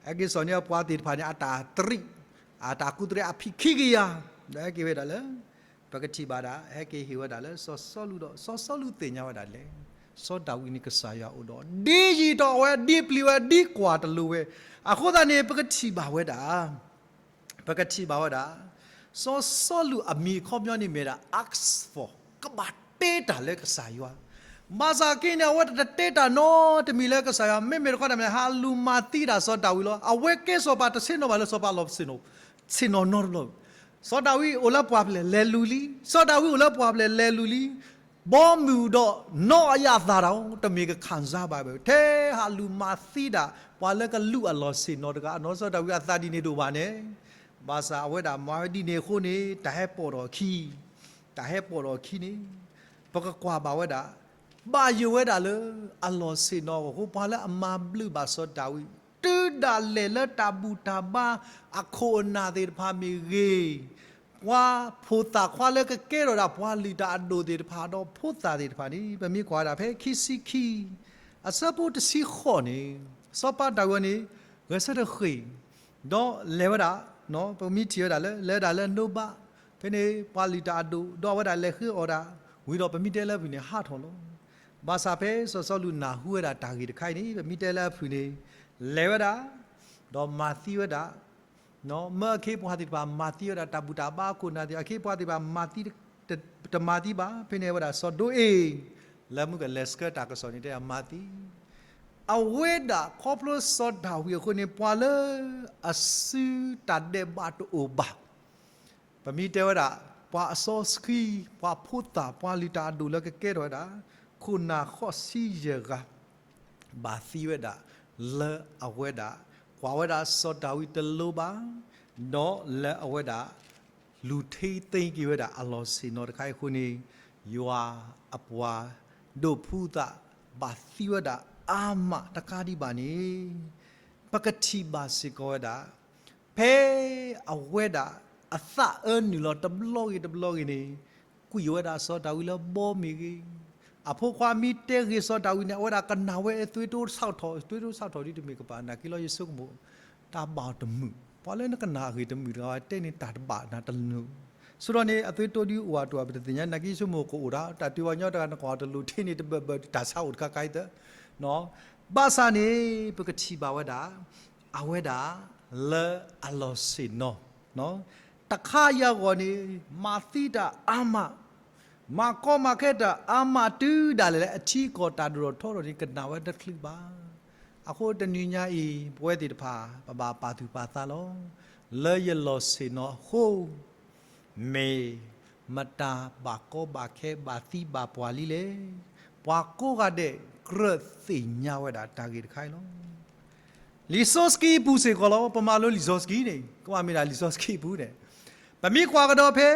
ဟဲက့ၤစိာ်န့ၢ်ပှၤသ့ၣ်တဖၣ်န့ၣ် အတၢ်တရံး, အတၢ်ကူၣ်တရဲအဖံးခံကယၤ, ဒီးဟဲက့ၤဝဲဒၣ်လၢ ပကထံၣ်ဘၣ်ဒၣ် ဟဲက့ၤဟ့ၣ်ဝဲဒၣ်လၢစီၤစီလူးဒီး စီၤစီလူးသ့ၣ်ညါဝဲဒၣ်လဲၣ်, စီၤဒၤဝံးန့ၣ်ကစၢ်ယွၤအိၣ်ဒီး ဒ်ယံာ်ဒီးအဝဲ ဒ်ပျံၤဝဲ ဒ်ကွၢ်တလိၤဝဲ, အဃိသတးန့ၣ် ပကထံၣ်ဘၣ်ဝဲဒၣ် ပကထံၣ်ဘၣ်ဝဲဒၣ် စီၤစီလူးအမံၤအခီပညီန့ၣ်မ့ၢ်ဒၣ် ask for ကဘၣ်တဲတၢ်လၢကစၢ်ယွၤ, ဘၣ်ဆၣ်က့န့ၣ် အဝဲတတဲတၢ်နီတမံၤလၢကစၢ်ယွၤ မ့မ့ၢ်တခီတၢ်မ့ၢ် ဟးလူၤမၤသံဒၣ်စီၤဒၤဝံးလီၤ. အဝဲကဲစီၤပၤတဆ့ၣ်နီၤဘၣ်လၢစီၤပၤလီၢ်ဆ့ၣ်နီၤ ဆ့ၣ်နီၤနီတဘျီ, စီၤဒၤဝံးအိၣ်လၢပှၢ်ဖျၢၣ်လဲၤလူၤလံ, စီၤဒၤဝံးအိၣ်လၢပှၢ်ဖျၢၣ်လဲၤလူၤလံ, ဘီမုၢ်ဒီးနီၢ်အယၣ်သၣ်တၢ် တမ့ၢ်ကခၣ်စါဘၣ်ဘၣ် ထဲဟးလူၤမၤသံဒၣ် ပှၤလၢကလူၤအလီၢ်ဆ့ၣ်နီၤတဂၤ အနီၢ်စီၤဒၤဝံးအသးဒ်န့ၣ်တအိၣ်ဘၣ်န့ၣ်, ဘၣ်ဆၣ်အဝဲဒၣ်မၤဝဲဒ်န့ၣ်အဃိန့ၣ် တၢ်ဟဲပိာ်ထီၣ်ခံ, တၢ်ဟဲပိာ်ထီၣ်ခံန့ၣ် ပကကွၢ်ဘၣ်ဝဲဒၣ် ဘၣ်ယိၣ်ဝဲဒၣ်လၢအလီၢ်ဆ့ၣ်နီၤအဃိ ပှၤလၢအမၤဘျုးဘၣ်စီၤဒၤဝံး တုၤဒၣ်လဲာ်လၢတၢ်ဘူၣ်တၢ်ဘါအခိၣ်အနၢ်သ့ၣ်တဖၣ်မ့ၢ်ဂ့ၤ, ပှၤဖိသၣ်ခွါလၢကကဲထီၣ်ဒၣ်ပှၤလုၢ်တၢ်အဒိၣ်သ့ၣ်တဖၣ်ဒီးဖိသၣ်သ့ၣ်တဖၣ်န့ၣ် ပမ့ၢ်ကွၢ်ဝဲဒၣ်ဖဲခံဆံခံ အဆၢဖိတဆံဃိးန့ၣ် စီၤပၤဒၤဝံးန့ၣ် ဂဲၤဆၢထၢၣ်ဃ့ၢ် ဒီးလဲၤဝဲဒၣ်, ပမ့ၢ်ထံၣ်ဝဲဒၣ်လၢ လဲၤဝဲဒၣ်လၢနိဘး, ဖဲန့ၣ်ပှၤလုၢ်တၢ်အဒိၣ် ဒီးအဝဲဒၣ်လဲၤဃ့အီၣ်ဒၣ်, ဝံၤဒီးပမ့ၢ်တဲလၢအဖုၣ်န့ၣ် ဟးထီၣ်လီၤ. ဘၣ်ဆၣ်ဖဲစီၤစီလူးနၢ်ဟူဝဲဒၣ်တၢ်ဂ့ၢ်တခါအံၤန့ၣ် ပမ့ၢ်တဲလၢအဖုၣ်န့ၣ် လဲၤဝဲဒၣ်, ဒီးမၤသံဝဲဒၣ် မၢအခ့အပှၤသ့ၣ်တဖၣ်မၤသံဝဲဒၣ် တၢ်ဘူၣ်တၢ်ဘါအခိၣ်အနၢ်သ့ၣ် အခ့အပှၤသ့ၣ်တဖၣ်မၤသံ, တမၤသံဘၣ်. ဖဲန့ၣ်ဝဲဒၣ်စီၤဒိအ့ၣ် လၢမုၢ်ကလဲၤဆှၢတၢ်ကစီၣ်န့ၣ် တဲမၤသံ, အဝဲဒၣ်ခီဖျိစီၤဒၤဝံးအဃိန့ၣ် ပှၤလၢအစုတၢ်ဒဲးဘးတအိၣ်ဘၣ် ပမ့ၢ်တဲဝဲဒၣ် ပှၤအစီဆှံ, ပှၤဖိသၣ်, ပှၤလုၢ်တၢ်အဒိၣ်လၢကကဲထီၣ်ဝဲဒၣ် ခိၣ်နၢ်ဃိးဆံယဲၢ်ဂၤ ဘၣ်သံဝဲဒၣ် လၢအဝဲဒၣ် ကွၢ်ဝဲဒၣ်စီၤဒၤဝံးတလိၤဘၣ်, ဒီးလၢအဝဲဒၣ် လူၤထိန်းသိမ်းက့ၤဝဲဒၣ်အလီၢ်ဆ့ၣ်နီၤတခါအံၤအဃိန့ၣ် ယွၤအပှၤဒိးဖုသး ဘၣ်သံဝဲဒၣ်အါမးတကးဒံးဘၣ်န့ၣ် ပကထံၣ်ဘၣ်စ့ၢ်ကီးဝဲဒၣ် ဖဲအဝဲဒၣ်အသးအၢနုာ်လီၤတဘျီဂ့ၤတဘျီဂ့ၤန့ၣ် ကွံာ်ဝဲဒၣ်စီၤဒၤဝံးလၢဘီမ့ၢ်ဂ့ၤ, အဖိခွါမ့ၢ်တဲဂ့ၤစီၤဒၤဝံးန့ၣ် အဝဲဒၣ်ကနၣ်ဝဲ သွေးတိုးစးထီၣ်, သွေးတိုးစးထီၣ်ဒ်တမ့ၢ်ကပၤ နာ်က့လီၤ ယဆိကမိၣ် တၢ်ဘၣ်အီၤတမုာ်, ပှၤလၢနကနၣ်အဂ့ၢ်တမုာ်တဂၤ တဲန့ၣ်တၢ်တဘၣ်နၤတနုာ်, ဆိဒီးန့ၣ် အသွေးတိုးဒ်အိၣ်အတအိၣ် ပတသ့ၣ်ညါ နာ်က့ယဆိကမိၣ်ကအိၣ်ဒၣ် တၢ်တုၤပှၤကညီတဂၤ နကွၢ်တလိၣ်ထံန့ၣ် တဘၢၣ်ဘၢၣ် တၢ်ဆါအိၣ်တခါခါအံၤသၢ ဘၣ်ဆၣ်န့ၣ် ပကထံၣ်ဘၣ်ဝဲဒၣ် အဝဲဒၣ် လၢအလီၢ်ဆ့ၣ်နီၤ တခါအံၤအဂီၢ်န့ၣ် မၤသံတၢ်အါမး, မၤကီမၤခဲတၢ်အါမး တုၤဒၣ်လဲာ်လၢအထံအကီၢ်တၢ်ဒိၣ်ထီၣ်ထီထီၣ်န့ၣ် ကနၣ်ဝဲတချုးဘၣ်. အဃိတနံၤညါအံၤ ပဝဲသ့ၣ်တဖၣ် ပဘၣ်ပာ်သူၣ်ပာ်သးလီၤ. လၢယလီၢ်ဆ့ၣ်နီၤအဃိ မ့ၢ်မတၤဘၣ်ကီဘၣ်ခဲဘၣ်သံဘၣ်ပှၢ်လံလဲၣ်. ပှၤကိးဂၤဒဲး ကြၢးသ့ၣ်ညါဝဲဒၣ်တၢ်ဂ့ၢ်တခါအံၤလီၤ. လံာ်စီဆှံအပူၤစ့ၢ်ကီးလီၤ. ပမၤလိလံာ်စီဆှံန့ၣ် ကဘၣ်မ့ၢ်ဒၣ်လံာ်စီဆှံအပူၤန့ၣ် ပမ့ၢ်ကွၢ်ကဒီးဖဲ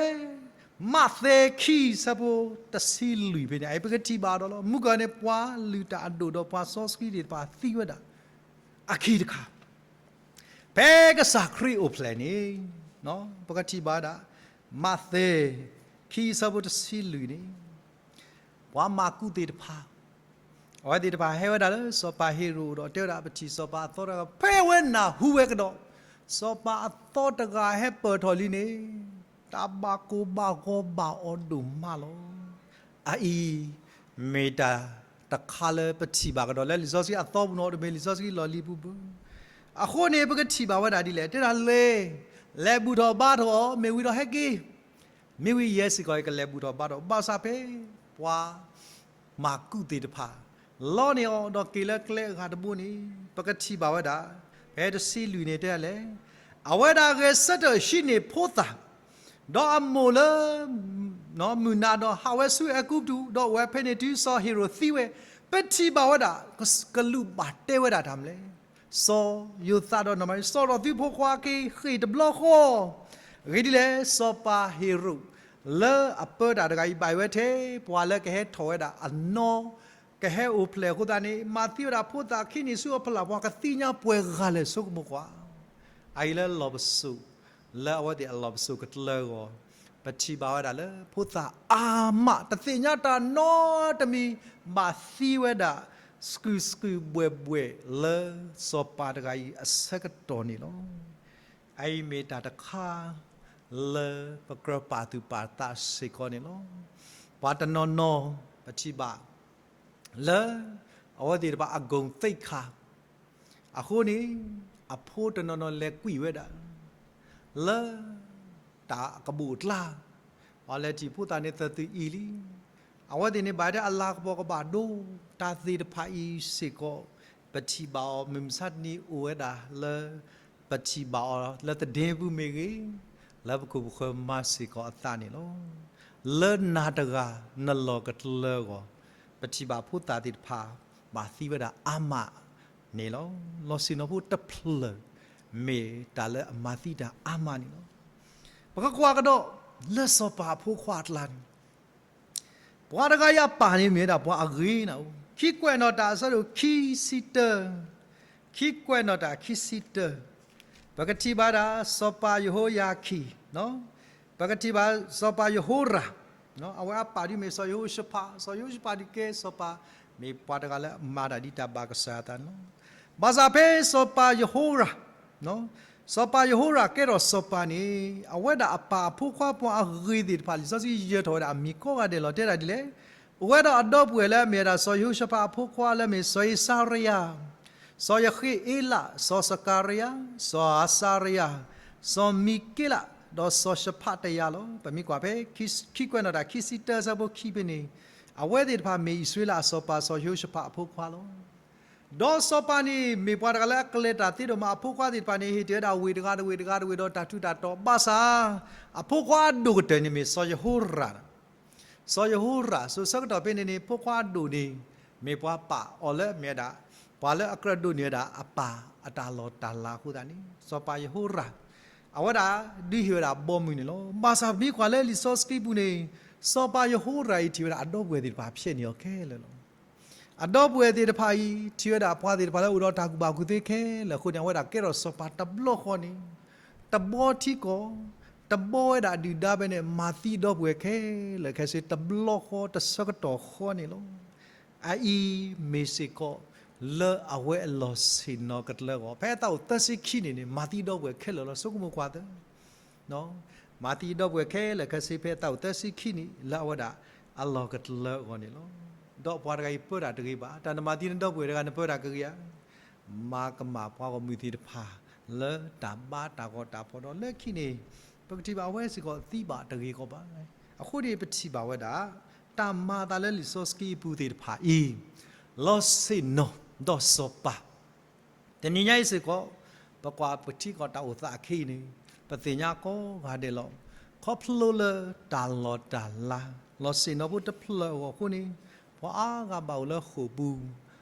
မးသဲခံဆၢဖိတဆံလွံၢ်ဖဲန့ၣ် အအံၤပကထံၣ်ဘၣ်ဒီးလီၤ. မုၢ်ကီၢ်န့ၣ် ပှၤလုၢ်တၢ်အဒိၣ်ဒီးပှၤစီဆှံသ့ၣ်တဖၣ်သံဝဲဒၣ် အခံတခါ ဖဲကစၢ်ခရံာ်အိၣ်ဖျဲၣ်န့ၣ် ပကထံၣ်ဘၣ်ဝဲဒၣ် မးသဲ ခံဆၢဖိတဆံလွံၢ်န့ၣ် ပှၤမၤကူၣ်သ့ၣ်တဖၣ် အဝဲသ့ၣ်တဖၣ်ဟဲဝဲဒၣ်လၢစီၤပၤဟ့ၤရိာ်ဒီးတဲဝဲဒၣ် ပထံၣ်စီၤပၤအသီတဂၤ ဖဲအဝဲနၢ်ဟူဝဲကဒီး စီၤပၤအသီတဂၤဟဲပၢၢ်ထီၣ်လံန့ၣ် တၢ်ဘၣ်ကိၢ်ဘၣ်ဂီၤဘၣ်အီၤဒိၣ်မးလီၤ. အအံၤ မ့ၢ်တၢ်တခါလၢပထံၣ်ဘၣ်ကဒီးလၢလံာ်စီဆှံအသီပူၤနီၤ တမ့ၢ်လံာ်စီဆှံလီၢ်လံၤပူၤဘၣ်. အဃိန့ၣ် ပကထံၣ်ဘၣ်ဝဲဒၣ်ဒ်လဲၣ် တဲဒၣ်လဲၤ လဲၤဘူၣ်ထီၣ်ဘါထီၣ်အီၤ မ့ၢ်ဝံၤဒီးဟဲက့ၤ မ့ၢ်ဝံၤယဲစ့ၢ်ကီး ယကလဲၤဘူၣ်ထီၣ်ဘါထီၣ် ဘၣ်ဆၣ်ဖဲ ပှၤမၤကူၣ်သ့ၣ်တဖၣ် လီန့ၢ်အီၤဒီးက့ၤလၢကျဲအဂၤတဘိန့ၣ် ပကထံၣ်ဘၣ်ဝဲဒၣ် ဖဲတဆံလွံၢ်န့ၣ်တဲဒၣ်လဲၣ် အဝဲဒၣ်ဂဲၤဆၢထၢၣ်ဟံးန့ၢ်ဖိသၣ် ဒီးအမိၢ်လၢ မုၢ်နၤဒီးဟးဝဲဆူအဲၤကူပတူး ဒီးအိၣ်ဝဲဖဲန့ၣ်တုၤစီၤဟ့ၤရိာ်သံဝဲ ပထံၣ်ဘၣ်ဝဲဒၣ် ကလူးဘၣ်တဲဝဲဒၣ်တၢ်မနုၤလဲၣ်. စီၤယိၤသးဒီးနမၤ စီၤထီၣ်သုဖိခွါက့ၤဃ့ၢ်တဘျီဃီ အဂ့ၢ်ဒ်လဲၣ် စီၤပၤဟ့ၤရိာ် လၢအပၢတၢ်တဂၤအံၤ ဘၣ်ဝဲထဲ ပှၤလၢကဟဲထီၣ်ဝဲဒၣ်အနီၢ် ကဟဲအိၣ်ဖျဲၣ်အဃိသတးန့ၣ် မၤသံဝဲဒၣ်ဖိသၣ်ခံနံၣ်ဆူအဖီလာ် ပှၤကသ့ၣ်ညါပှဲၤဂၤလဲၣ်ဆိကမိၣ်ကွၢ် အအံၤလၢလီၢ်ပစိာ် လၢအဝဲသ့ၣ်အလီၢ်ပစိာ်ကတၢၢ်အဂီၢ် ပထံၣ်ဘၣ်ဝဲဒၣ်လၢ ဖိသၣ်အါမး တသ့ၣ်ညါတၢ်နီတမံၤ ဘၣ်သံဝဲဒၣ် စကူးစကူးဘှဲၣ်ဘှဲၣ်လၢစီၤပၤတဂၤအံၤအဆၢကတီၢ်န့ၣ်လီၤ. အအံၤမ့ၢ်တၢ်တခါလၢပကြၢးပာ်သူၣ်ပာ်သးစ့ၢ်ကီးန့ၣ်လီၤ. ပှၤတနီၤနီၤ ပထံၣ်ဘၣ်လၢ အဝဲသ့ၣ်တဖၣ်အဂုဏ်သိက္ခာ အဃိန့ၣ် အဖိတနီၤနီၤလဲၤကွံာ်ဝဲဒၣ် လၢ တၢ်ကဘူၣ်အကျါ, အီၤလဲၤထံၣ်ဖိသၣ်န့ၣ်သၢသုးအံၤလံ. အဝဲသ့ၣ်န့ၣ်ဘၣ်တဲအလၤကပီၤကဘၣ်ဒိ တၢ်သ့ၣ်တဖၣ်အံၤစ့ၢ်ကီး ပထံၣ်ဘၣ်အီၤ မုၢ်မဆါတနံၤအိၣ်ဝဲဒၣ်လၢ ပထံၣ်ဘၣ်အီၤလၢသဒ့ပူၤမ့ၢ်ဂ့ၤ, လၢပခိၣ်ပဃၢၤမၤစ့ၢ်ကီးအသးန့ၣ်လီၤ. လၢနၤတဂၤနလီၢ်ကတလၢအဂီၢ် ပထံၣ်ဘၣ်ဖိသၣ်သ့ၣ်တဖၣ် ဘၣ်သံဝဲဒၣ်အါမးန့ၣ်လီၤ. လီၤဆ့ၣ်နီၤဖိတဖျၢၣ် မ့ၢ်တၢ်လၢအမၤသံတၢ်အါမးန့ၣ်လီၤ. ပကကွၢ်ကဒီး လၢစီၤပၤအဖိခွါအကျါန့ၣ် ပှၤတဂၤအံၤအပၢ်န့ၣ်မ့ၢ်ဝဲဒၣ်ပှၤအဂ့ၤနၤဧိၤ, ခံကွဲးနီၣ်တၢ်အဆၢဒိၣ်ခံဆံတၢ, ခံကွဲးနီၣ်တၢ်ခံဆံတၢ, ပကထံၣ်ဘၣ်ဒၣ် စီၤပၤယဟိယၤခံ, ပကထံၣ်ဘၣ်စီၤပၤယဟိရၣ်, အဝဲအပၢ်ဒုးမ့ၢ်စီၤယဟိၣ်ၡဖး, စီၤယဟိၣ်ၡဖးဒုးကဲစီၤပၤ, မ့ၢ်ပှၤတဂၤလၢအမၤတၢ်ဒ်တၢ်ဘၣ်ကစၢ်အသးန့ၣ်လီၤ. ဘၣ်ဆၣ်ဖဲစီၤပၤယဟိရၣ် စီၤပၤယဟိရၣ်ကဲထီၣ်စီၤပၤန့ၣ် အဝဲဒၣ်အပၢ်အဖိခွါပှၤအဂ့ၤသ့ၣ်တဖၣ် လံာ်စီဆှံယၢၤထီၣ်ဝဲဒၣ်အမံၤကိးဂၤဒဲးလီၤ. တဲဒၣ်ဒ်လဲၣ်, အိၣ်ဝဲဒီးအဒီပုၢ်ဝဲၢ်လၢအမ့ၢ်ဝဲဒၣ် စီၤယဟိၣ်ၡဖးအဖိခွါလၢမ့ၢ်စီၤအ့စၤရယၤ, စီၤယဃ့အ့လး, စီၤစကၤရယၤ, စီၤအစၤရယၤ, စီၤမံၤက့လး, ဒီးစီၤၡဖးတယၤလီၤ. ပမ့ၢ်ကွၢ်ဖဲ ခံကွဲးနီၣ်တၢ်ခံဆံတၢ အဆၢဖိခံဖဲန့ၣ်, အဝဲသ့ၣ်တဖၣ်မ့ၢ်အံၣ်စရ့လးအစီၤပၤ စီၤယဟိၣ်ၡဖးအဖိခွါလီၤ. ဒီးစီၤပၤန့ၣ် မ့ၢ်ပှၤတဂၤလၢအကလဲၤတၢ်သ့ဒိၣ်မး အဖိခွါသ့ၣ်တဖၣ်န့ၣ် ဟ့ၣ်တ့ၢ်ဝဲဒၣ်ဝ့ၢ်တဂၤတဝ့ၢ်တဂၤတဝ့ၢ်ဒီးတၢ်ထူးတၢ်တီၤ ဘၣ်ဆၣ် အဖိခွါအဒိၣ်ကတၢၢ်န့ၣ်မ့ၢ်စီၤယဟိရၣ်, စီၤယဟိရၣ် စိၤဆၢကတီၢ်ဖဲန့ၣ်န့ၣ် ဖိခွါအဒိၣ်န့ၣ် မ့ၢ်ပှၤပာ်အီၤလၢအမ့ၢ်ဝဲဒၣ် ပှၤလၢအကြၢးဒိးန့ၢ်ဝဲဒၣ်အပၢ်အတၢ်လီၢ်တၢ်လၤအဃိသတးန့ၣ် စီၤပၤယဟိရၣ် အဝဲဒၣ်ဒုးဟ့ၣ်ဝဲဒၣ်ဘီမုၢ်န့ၣ်လီၤ. ဘၣ်ဆၣ်ပမ့ၢ်ကွၢ်လၢလံာ်စီဆှံပူၤန့ၣ် စီၤပၤယဟိရၣ်အံၤထံၣ်ဝဲဒၣ်အဒီပုၢ်ဝဲၢ်သ့ၣ်တဖၣ်ဖျဲးန့ၢ်အီၤခဲလၢာ်လီၤ. အဒီပုၢ်ဝဲၢ်သ့ၣ်တဖၣ်အံၤ ထံၣ်ဝဲဒၣ်ပှၤသ့ၣ်တဖၣ်လၢအိၣ်ဒီးတၢ်ကူၣ်ဘၣ်ကူၣ်သ့ခဲလၢာ်အဃိန့ၣ် အဝဲဒၣ်ကဲထီၣ်စီၤပၤတဘျီဃီန့ၣ် တဘီထံကီၢ်, တဘီဝဲဒၣ်ဒုၣ်ဒါဖဲန့ၣ် မၤသံဒီပုၢ်ဝဲၢ်ခဲလၢာ်ခဲဆ့ တဘျီဃီတဆၢကတီၢ်ဃီန့ၣ်လီၤ. အအံၤမ့ၢ်စ့ၢ်ကီး လၢအဝဲအလီၢ်ဆ့ၣ်နီၤကတၢၢ်အဂီၢ် ဖဲအသးအိၣ်သၢဆံခံနံၣ်န့ၣ် မၤသံဒီပုၢ်ဝဲၢ်ခဲလၢာ်လီၤ. ဆိကမိၣ်ကွၢ်သၢ မၤသံဒီပုၢ်ဝဲၢ်ခဲလၢာ်ခဲဆ့ ဖဲအသးအိၣ်သၢဆံခံနံၣ် လၢအဝဲဒၣ်အလီၢ်ကတၢၢ်အဂီၢ်န့ၣ်လီၤ. ဒီးပှၤတဂၤအံၤပၢတၢ်တဂ့ၤဘၣ်, တၢ်နမၤသံနဒီပုၢ်ဝဲၢ်တဂၤ နပၢတၢ်ကဂ့ၤဧါ. မၤကမၣ်ပှၤဂီၢ်မုၢ်သ့ၣ်တဖၣ် လၢတၢ်ဘါတၢ်ဂီၤတၢ်ဖီၣ်ဒီးလၢခံန့ၣ် ပကထံၣ်ဘၣ်အဝဲစ့ၢ်ကီးသံဘၣ်တဂ့ၤကီးဘၣ်. အဃိန့ၣ်ပထံၣ်ဘၣ်ဝဲဒၣ် တၢ်မၤအသးလၢလံာ်စီဆှံအပူၤသ့ၣ်တဖၣ်အံၤ လီၤဆ့ၣ်နီၤဒီးစီၤပၤ တနံၤညါအံၤစ့ၢ်ကီး ပကွၢ်ပထံကီၢ်တၢ်အိၣ်သးအခဲအံၤန့ၣ် ပသ့ၣ်ညါကိးဂၤဒဲးလီၤ. ခီဖျိလၢတၢ်လီၢ်တၢ်လၤ လီၤဆ့ၣ်နီၤဖိတဖျၢၣ်အဂီၢ်အဃိန့ၣ် ပှၤအါဂၤဘၣ်အိၣ်လၢဃိာ်ပူၤ,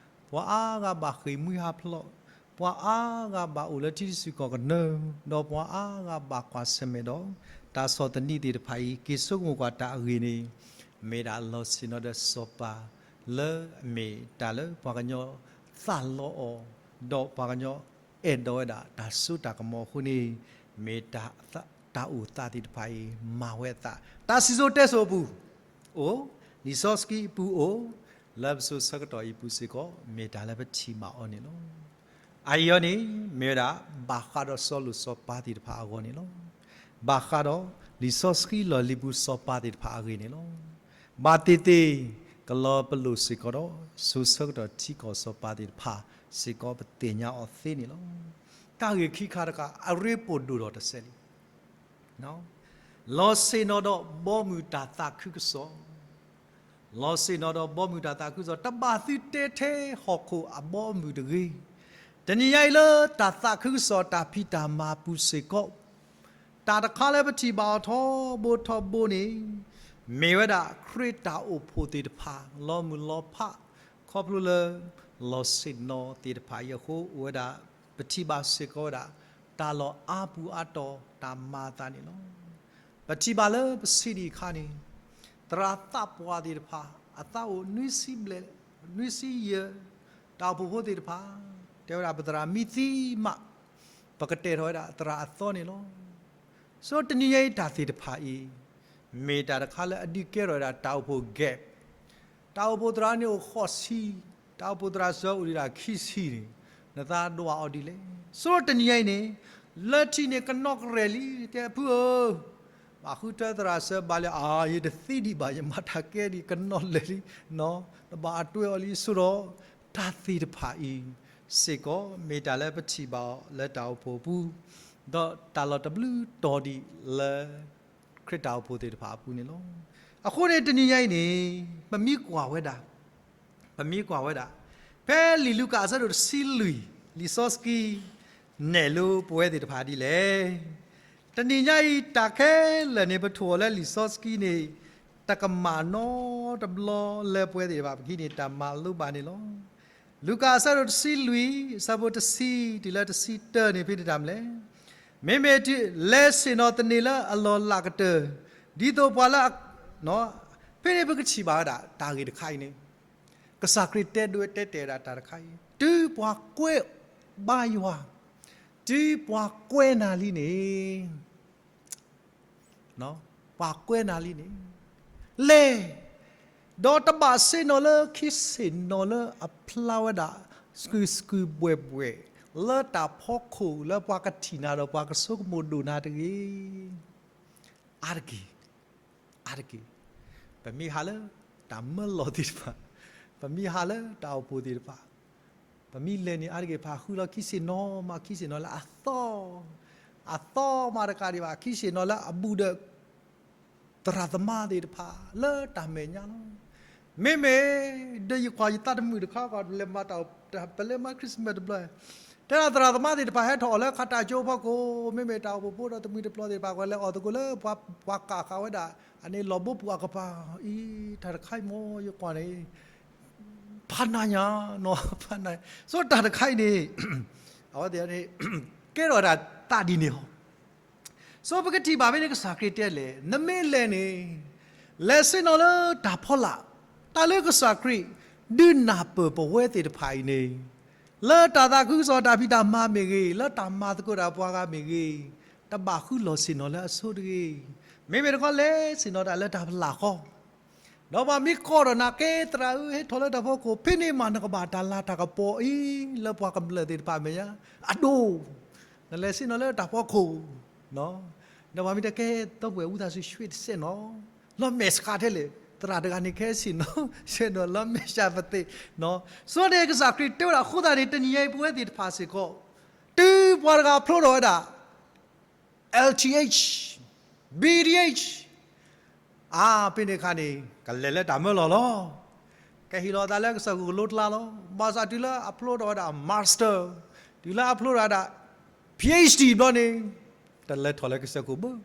ပှၤအါဂၤဘၣ်ဃ့ၢ်မှံဟးဖျိး, ပှၤအါဂၤဘၣ်အိၣ်လၢထံတစုကီၢ်ကနၢ, ဒီးပှၤအါဂၤဘၣ်ကွၢ်ဆၢၣ်မဲာ်ဒီး တၢ်ဆီၣ်သနံးသ့ၣ်တဖၣ်အံၤ က့ၤဆိကမိၣ်ကွၢ်တၢ်အဂ့ၢ်န့ၣ် မ့ၢ်ဒၣ်လီၤဆ့ၣ်နီၤဒီးစီၤပၤ လၢအမ့ၢ်တၢ်လၢပှၤကညီသးလီအီၤ, ဒီးပှၤကညီအဲၣ်ဒိးဝဲဒၣ်တၢ်စိတၢ်ကမီၤအဃိန့ၣ် မ့ၢ်တၢ်အိၣ်သးသ့ၣ်တဖၣ်အံၤ မၤဝဲအသး တၢ်စံၣ်စိၤတဲစိၤအပူၤအိၣ်, လံာ်စီဆှံအပူၤအိၣ်, လၢပစိၤဆၢကတီၢ်အံၤပူၤစ့ၢ်ကီး မ့ၢ်တၢ်လၢပထံၣ်ဘၣ်အီၤန့ၣ်လီၤ. အအံၤအီၤန့ၣ် မ့ၢ်ဝဲဒၣ် ဘၣ်ဃးဒီးစီၤလိာ်စီၤပၤသ့ၣ်တဖၣ်အဂီၢ်န့ၣ်လီၤ. ဘၣ်ဃးဒီးလံာ်စီဆှံလီၢ်လံၤပူၤစီၤပၤသ့ၣ်တဖၣ်အဂ့ၢ်န့ၣ်လီၤ. ဘၣ်သ့ၣ်သ့ၣ် ကလီၤပလိာ်စ့ၢ်ကီးဒီး စိၤဆၢကတီၢ်ထံကီၢ်စီၤပၤသ့ၣ်တဖၣ်စ့ၢ်ကီး ပသ့ၣ်ညါအီၤသ့န့ၣ်လီၤ. တၢ်ဂ့ၢ်ခံခါတခါ အရ့ပိာ်ဒိၣ်ထီၣ်တစဲးလံ. လီၤဆ့ၣ်နီၤဒီးဘီမုၢ်တၢ်သးခုကစီၣ်, လီၤဆ့ၣ်နီၤဒီးဘီမုၢ်တၢ်သးခုကစီၣ် တဘၣ်သုတဲထဲဟီၣ်ခိၣ်အဘီအမုၢ်တဂ့ၤ. တနံၤညါအံၤလၢတၢ်သးခုကစီၣ်တၢ်ဖံးတၢ်မၤပူၤစ့ၢ်ကီး တၢ်တခါလၢပထံၣ်ဘၣ်အီၤထီဘိထီဘိန့ၣ် မ့ၢ်ဝဲဒၣ်ခရံာ်တၢ်အိၣ်ဖှိၣ်သ့ၣ်တဖၣ် လီၤမုၢ်လီၤဖး ခီဖျိလၢ လီၤဆ့ၣ်နီၤသ့ၣ်တဖၣ်အံၤအဃိ အိၣ်ဝဲဒၣ် ပထံၣ်ဘၣ်စ့ၢ်ကီးဝဲဒၣ် တၢ်လီၢ်အါပူၤအါတီၤတၢ်မၤအသးန့ၣ်လီၤ. ပထံၣ်ဘၣ်လၢပဆံးဒံးအခါန့ၣ် သရၣ်သးပှၢ်သ့ၣ်တဖၣ် အသးအိၣ်နွံဆံဘျဲၣ် နွံဆံယဲၢ် တၢ်အိၣ်ဖှိၣ်ဖိသ့ၣ်တဖၣ် တဲဝဲဒၣ် ပသရၣ်မံသံမး ပကတဲာ်ထီၣ်ဝဲဒၣ်သရၣ်အသီန့ၣ်လီၤ. ဆိတနံၤညါအံၤတၢ်သ့ၣ်တဖၣ်အံၤ မ့ၢ်တၢ်တခါလၢအဒုးကဲထီၣ်ဝဲဒၣ်တၢ်အိၣ်ဖှိၣ် gap တၢ်အိၣ်ဖှိၣ်သရၣ်န့ၣ်အိၣ်ဃိးဆံ, တၢ်အိၣ်ဖှိၣ်သရၣ်စၢၤအိၣ်ဒံးဒၣ်ခံဆံန့ၣ် နသးဒွးအီၤဒ်လဲၣ်. ဆိတနံၤညါအံၤန့ၣ် လၢထံးန့ၣ်ကနီၣ်ကရဲၣ်လံ, တဲဖုဧၢ, ဘၣ်ဃုထၢသရၣ်စၢၤဘၣ်လံ, အါ ယတသံဒံးဘၣ်, ယမၤတၢ်ကဲဒံး, ကနီၣ်လၢာ်လံ, နဘၣ်အတွဲအီၤလံအဃိဒီး, တၢ်သ့ၣ်တဖၣ်အံၤစ့ၢ်ကီး မ့ၢ်တၢ်လၢပထံၣ်ဘၣ်အီၤလၢတၢ်အိၣ်ဖှိၣ်အပူၤ, ဒီးတၢ်လီၤတဘျုးတီၤဒံးလၢ ခရံာ်တၢ်အိၣ်ဖှိၣ်သ့ၣ်တဖၣ်အပူၤန့ၣ်လီၤ. အဃိန့ၣ်တနံၤညါအံၤန့ၣ်, ပမ့ၢ်ကွၢ်ဝဲဒၣ်, ပမ့ၢ်ကွၢ်ဝဲဒၣ်, ဖဲလံာ်လူၤကၣ်အဆၢဒိၣ်တဆံလွံၢ်, လံာ်စီဆှံ နဲၣ်လိပဝဲသ့ၣ်တဖၣ်ဒ်လဲၣ်. တနံၤညါအံၤတၢ်ခဲလၢာ်န့ၣ် ပထိၣ်အီၤလၢလံာ်စီဆှံန့ၣ်, တကမၣ်နီတဘျီလၢပဝဲသ့ၣ်တဖၣ်ပခံန့ၣ် တၢ်မၤလိဘၣ်န့ၣ်လီၤ. လူၤကၣ်အဆၢဒိၣ်တဆံလွံၢ်, အဆၢဖိတဆံတုၤလၢတဆံတၢန့ၣ် ဖဲန့ၣ်တၢ်မနုၤလဲၣ်. မ့မ့ၢ်လဲၤဆ့ၣ်နီၤသန့ၤလၢအလီၢ်လၢ်ကတၢၢ်, ဒ်သိးပှၤလၢ, ဖဲန့ၣ်ပကထံၣ်ဘၣ်ဝဲဒၣ်တၢ်ဂ့ၢ်တခါအံၤန့ၣ်, ကစၢ်ခရံာ်တဲဒိတဲတဲာ်ဝဲဒၣ်တၢ်တခါအံၤ, တုၤပှၤကွဲးဘါယွၤ, တုၤပှၤကွဲးနၤလံန့ၣ် ပှၤကွဲးနၤလံန့ၣ်, လဲၤ, ဒီးတဘၣ်ဆ့ၣ်နီၤလၢခံဆ့ၣ်နီၤလၢအဖျါဝဲဒၣ်, စကူၤစကူၤဘှဲၣ်ဘှဲၣ်, လၢတၢ်ဖီခိၣ်လၢပှၤကထံၣ်နၤဒီးပှၤကဆိကမိၣ်ဒိၣ်နၤတဂ့ၤ. အါတက့ၢ်, အါတက့ၢ်, ပမ့ၢ်ဟးလၢတၢ်မၢလီၤသ့ၣ်တဖၣ်, ပမ့ၢ်ဟးလၢတၢ်အိၣ်ဖှိၣ်သ့ၣ်တဖၣ်, ပမ့ၢ်လဲၤန့ၣ် အါတက့ၢ်ပဟးဃုလီၤခံဆ့ၣ်နီၤမး ခံဆ့ၣ်နီၤလၢအသီ, အသီမးတကးဒံးဘၣ် ခံဆ့ၣ်နီၤလၢအဘူးဒီး သရၣ်သမါသ့ၣ်တဖၣ်လၢတၢ်မဲာ်ညါလီၤ. မ့မ့ၢ်ဒီးယကွၢ်ယသးတမုာ်တခါ ပလဲၤမၤတၢ်, ပလဲၤမၤ Christmas တဘျီ, တဲဒၣ်သရၣ်သမါသ့ၣ်တဖၣ်ဟဲထီၣ်အီၤလၢခးတၢ်ကၠိဖီခိၣ်, မ့မ့ၢ်တၢ်အိၣ်ဖှိၣ်ဖိဒီးတမှံၤတပျီၤသ့ၣ်တဖၣ် ကွၢ်လဲၤအီၣ်သကိးလၢပှၤ, ပှၤကးဃာ်ဝဲဒၣ်, အန့ၣ်လီၤဘိပူၤအကပၤ, အံၤ, တၢ်တခါအံၤမ့ၢ်ယကွၢ်န့ၣ် ဖးနးညါ, ဖးနး, ဆိတၢ်တခါအံၤန့ၣ်, အဝဲသ့ၣ်န့ၣ်, ကဲထီၣ်ဝဲဒၣ်သးဒ်န့ၣ်လီၤ. ဆိပကထံၣ်ဘၣ်ဖဲန့ၣ်ကစၢ်ခရံာ်တဲလဲၣ်, နမ့ၢ်လဲၤန့ၣ်, လဲၤဆ့ၣ်နီၤလၢတၢ်ဖီလာ်, တၢ်လၢကစၢ်ခရံာ်, ဒုးနၢ်ပၢၢ်ပဝဲသ့ၣ်တဖၣ်အံၤန့ၣ်, လၢတၢ်သးခုကစီၣ်တၢ်ဖံးတၢ်မၤမ့ၢ်ဂ့ၤ, လၢတၢ်မၤသကိးတၢ်ပှၤဂၤမ့ၢ်ဂ့ၤ, တဘၣ်ဃုလီၢ်ဆ့ၣ်နီၤလၢအဆိတဂ့ၤ, မ့မ့ၢ်တခီလဲၤဆ့ၣ်နီၤတၢ်လၢတၢ်ဖီလာ်ဃီ ဒီးပှၤမ့ၢ်ကိးထီၣ်နၤကဲသရၣ်ဧၢ ဟဲထီၣ်လၢတၢ်ဖီခိၣ် ဖဲန့ၣ်မးနကဘၣ်တၢ်လၤတၢ်ကပီၤအံၤ လၢပှၤကမျၢၢ်သ့ၣ်တဖၣ်အမဲာ်ညါ, အဒိ, နလဲၤဆ့ၣ်နီၤလၢတၢ်ဖီခိၣ်, ဒီးပှၤမ့ၢ်တဲကဲ ဒီပုၢ်ဝဲၢ် ဦးသန်းရွှေ တဆ့ၣ်နီၤ, လီၤမဲာ်ဆှးထဲလဲၣ်, သရၣ်တဂၤန့ၣ်ကဲဆ့ၣ်နီၤ, ဆ့ၣ်နီၤလီၤမဲာ်ဆှးပသ့ၣ်, ဆိန့ၣ်ကစၢ်ခရံာ်တဲဝဲဒၣ်အဃိသတးန့ၣ် တနံၤညါအံၤပဝဲသ့ၣ်တဖၣ်စ့ၢ်ကီး, တုၤပှၤတဂၤဖျိထီၣ်ဝဲဒၣ် L T H, B T H, အါ ဖဲန့ၣ်အခါန့ၣ် ကလဲၤလၢတၢ်မၢလီၤလီၤ. ကဟ့ၣ်လီၤအသးလၢကစၢၢ်ခိၣ်ကလိကျါလီၤ. ဘၣ်ဆၣ်တုၤလၢအဖျိထီၣ်ဝဲဒၣ် master, တုၤလၢအဖျိထီၣ်ဝဲဒၣ် PhD ဘျီန့ၣ်, တလဲၤထီၣ်လၢကစၢၢ်ခိၣ်ဘၣ်.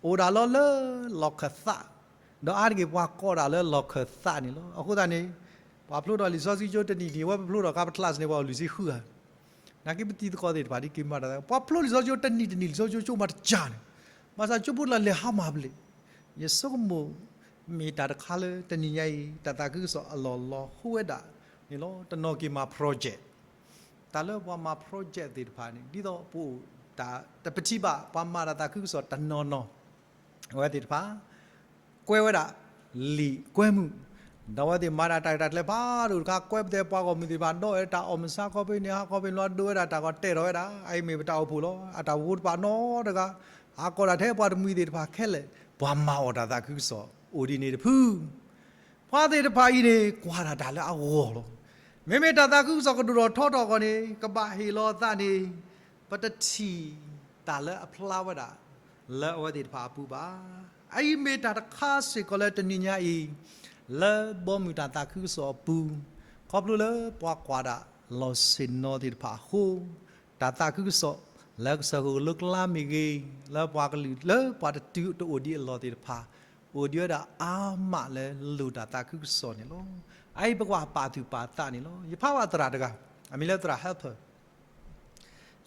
အိၣ်ဒၣ်လီၤလၢလီၢ်ခၢၣ်သး, ဒီးအါတက့ၢ်ပှၤကိးဒၣ်လၢလီၢ်ခၢၣ်သးန့ၣ်လီၤ. အဃိသတးန့ၣ်, ပှၤဖျိထီၣ်လံာ်စီဆှံကၠိတနံၣ်တနံၣ် အဝဲပဖျိထီၣ်ခါပထလၣ်စ့န့ၣ် ပှၤအိၣ်လွံၢ်ဆံဃုဂၤ နာ်က့ပတံၤသကိးသ့ၣ်တဖၣ်ဒ်က့ၤမၤတၢ်သး, ပှၤဖျိလံာ်စီဆှံကၠိတနံၣ်တနံၣ် လံာ်စီဆှံကၠိကၠိမးတကၢ်န့ၣ်, ဘၣ်ဆၣ်ကၠိဖိတလၢလဲၤဟါမၢ်ဘျဲၣ်, ယဆိကမိၣ်, မ့ၢ်တၢ်တခါလၢတနံၤညါအံၤ တၢ်သးခုကစီၣ်အလီၢ်လီၤဟူဝဲဒၣ်န့ၣ်လီၤ. တနီၤက့ၤမၤ project, တၢ်လၢပှၤမၤ project သ့ၣ်တဖၣ်န့ၣ် ဒ်သိးပအိၣ်တၢ်တပထံၣ်ဘၣ် ပှၤမၤတၢ်သးခုကစီၣ်တနီၤနီၤ အဝဲသ့ၣ်တဖၣ် ကွဲဝဲဒၣ်လံာ်ကွဲမုာ်, ဒီးအဝဲသ့ၣ်မၤဒၣ်တၢ်ရဲၣ်တၢ်ကျဲၤဖးဒိၣ်တခါ ကွဲပတဲပှၤဂီၢ်မုၢ်သ့ၣ်တဖၣ် ဒီးဝဲတၢ်အီၣ်မုၢ်ဆါခီဖဲန့ၣ် ဟါခီဖဲန့ၣ် လီၤဒိဝဲဒၣ်တၢ်ဂီၤတဲာ်ထီၣ်ဝဲဒၣ် အအံၤမ့ၢ်ပတၢ်အိၣ်ဖှိၣ်လီၤ. အတၢ်အိၣ်ဖှိၣ်တဖၣ်နီတဂၤ ဟးကိးတၢ်ထဲပှၤတမှံၤသ့ၣ်တဖၣ်ခဲလၢာ် ပှၤမၤအီၣ်တၢ်သးခုကစီၣ် အိၣ်ဒ်န့ၣ်တဖု ပှၤသ့ၣ်တဖၣ်အံၤန့ၣ် ကွၢ်တၢ်တၢ်လၢအဂီၢ်လီၤ. မ့မ့ၢ်တၢ်သးခုကစီၣ်ကဒိၣ်ထီၣ်ထီထီၣ်အဂီၢ်န့ၣ် ကဘၣ်ဟ့ၣ်လီၤအသးန့ၣ် ပတထံၣ်တၢ်လၢအဖျါဝဲဒၣ် လၢအဝဲသ့ၣ်တဖၣ်အပူၤဘၣ်. အအံၤမ့ၢ်တၢ်တခါစ့ၢ်ကီးလၢတနံၤညါအံၤ လၢဘီမုၢ်တၢ်သးခုကစီၣ်အပူၤ ခီဖျိလၢပှၤကွၢ်ဒၣ်လီၢ်ဆ့ၣ်နီၤသ့ၣ်တဖၣ်အဃိ တၢ်သးခုကစီၣ် လၢကစၢၢ်ခိၣ်ကလိကျါမ့ၢ်ဂ့ၤ, လၢပှၤကလုာ်လၢပှၤတတုၤတအိၣ်ဒံးအလီၢ်သ့ၣ်တဖၣ် အိၣ်ဒံးဝဲဒၣ်အါမးလၢလိၣ်တၢ်သးခုကစီၣ်န့ၣ်လီၤ. အအံၤပကွၢ်ပာ်သူၣ်ပာ်သးန့ၣ်လီၤ. ယဖးဘၣ်သရၣ်တဂၤ အမံၤလၢသရၣ် Helper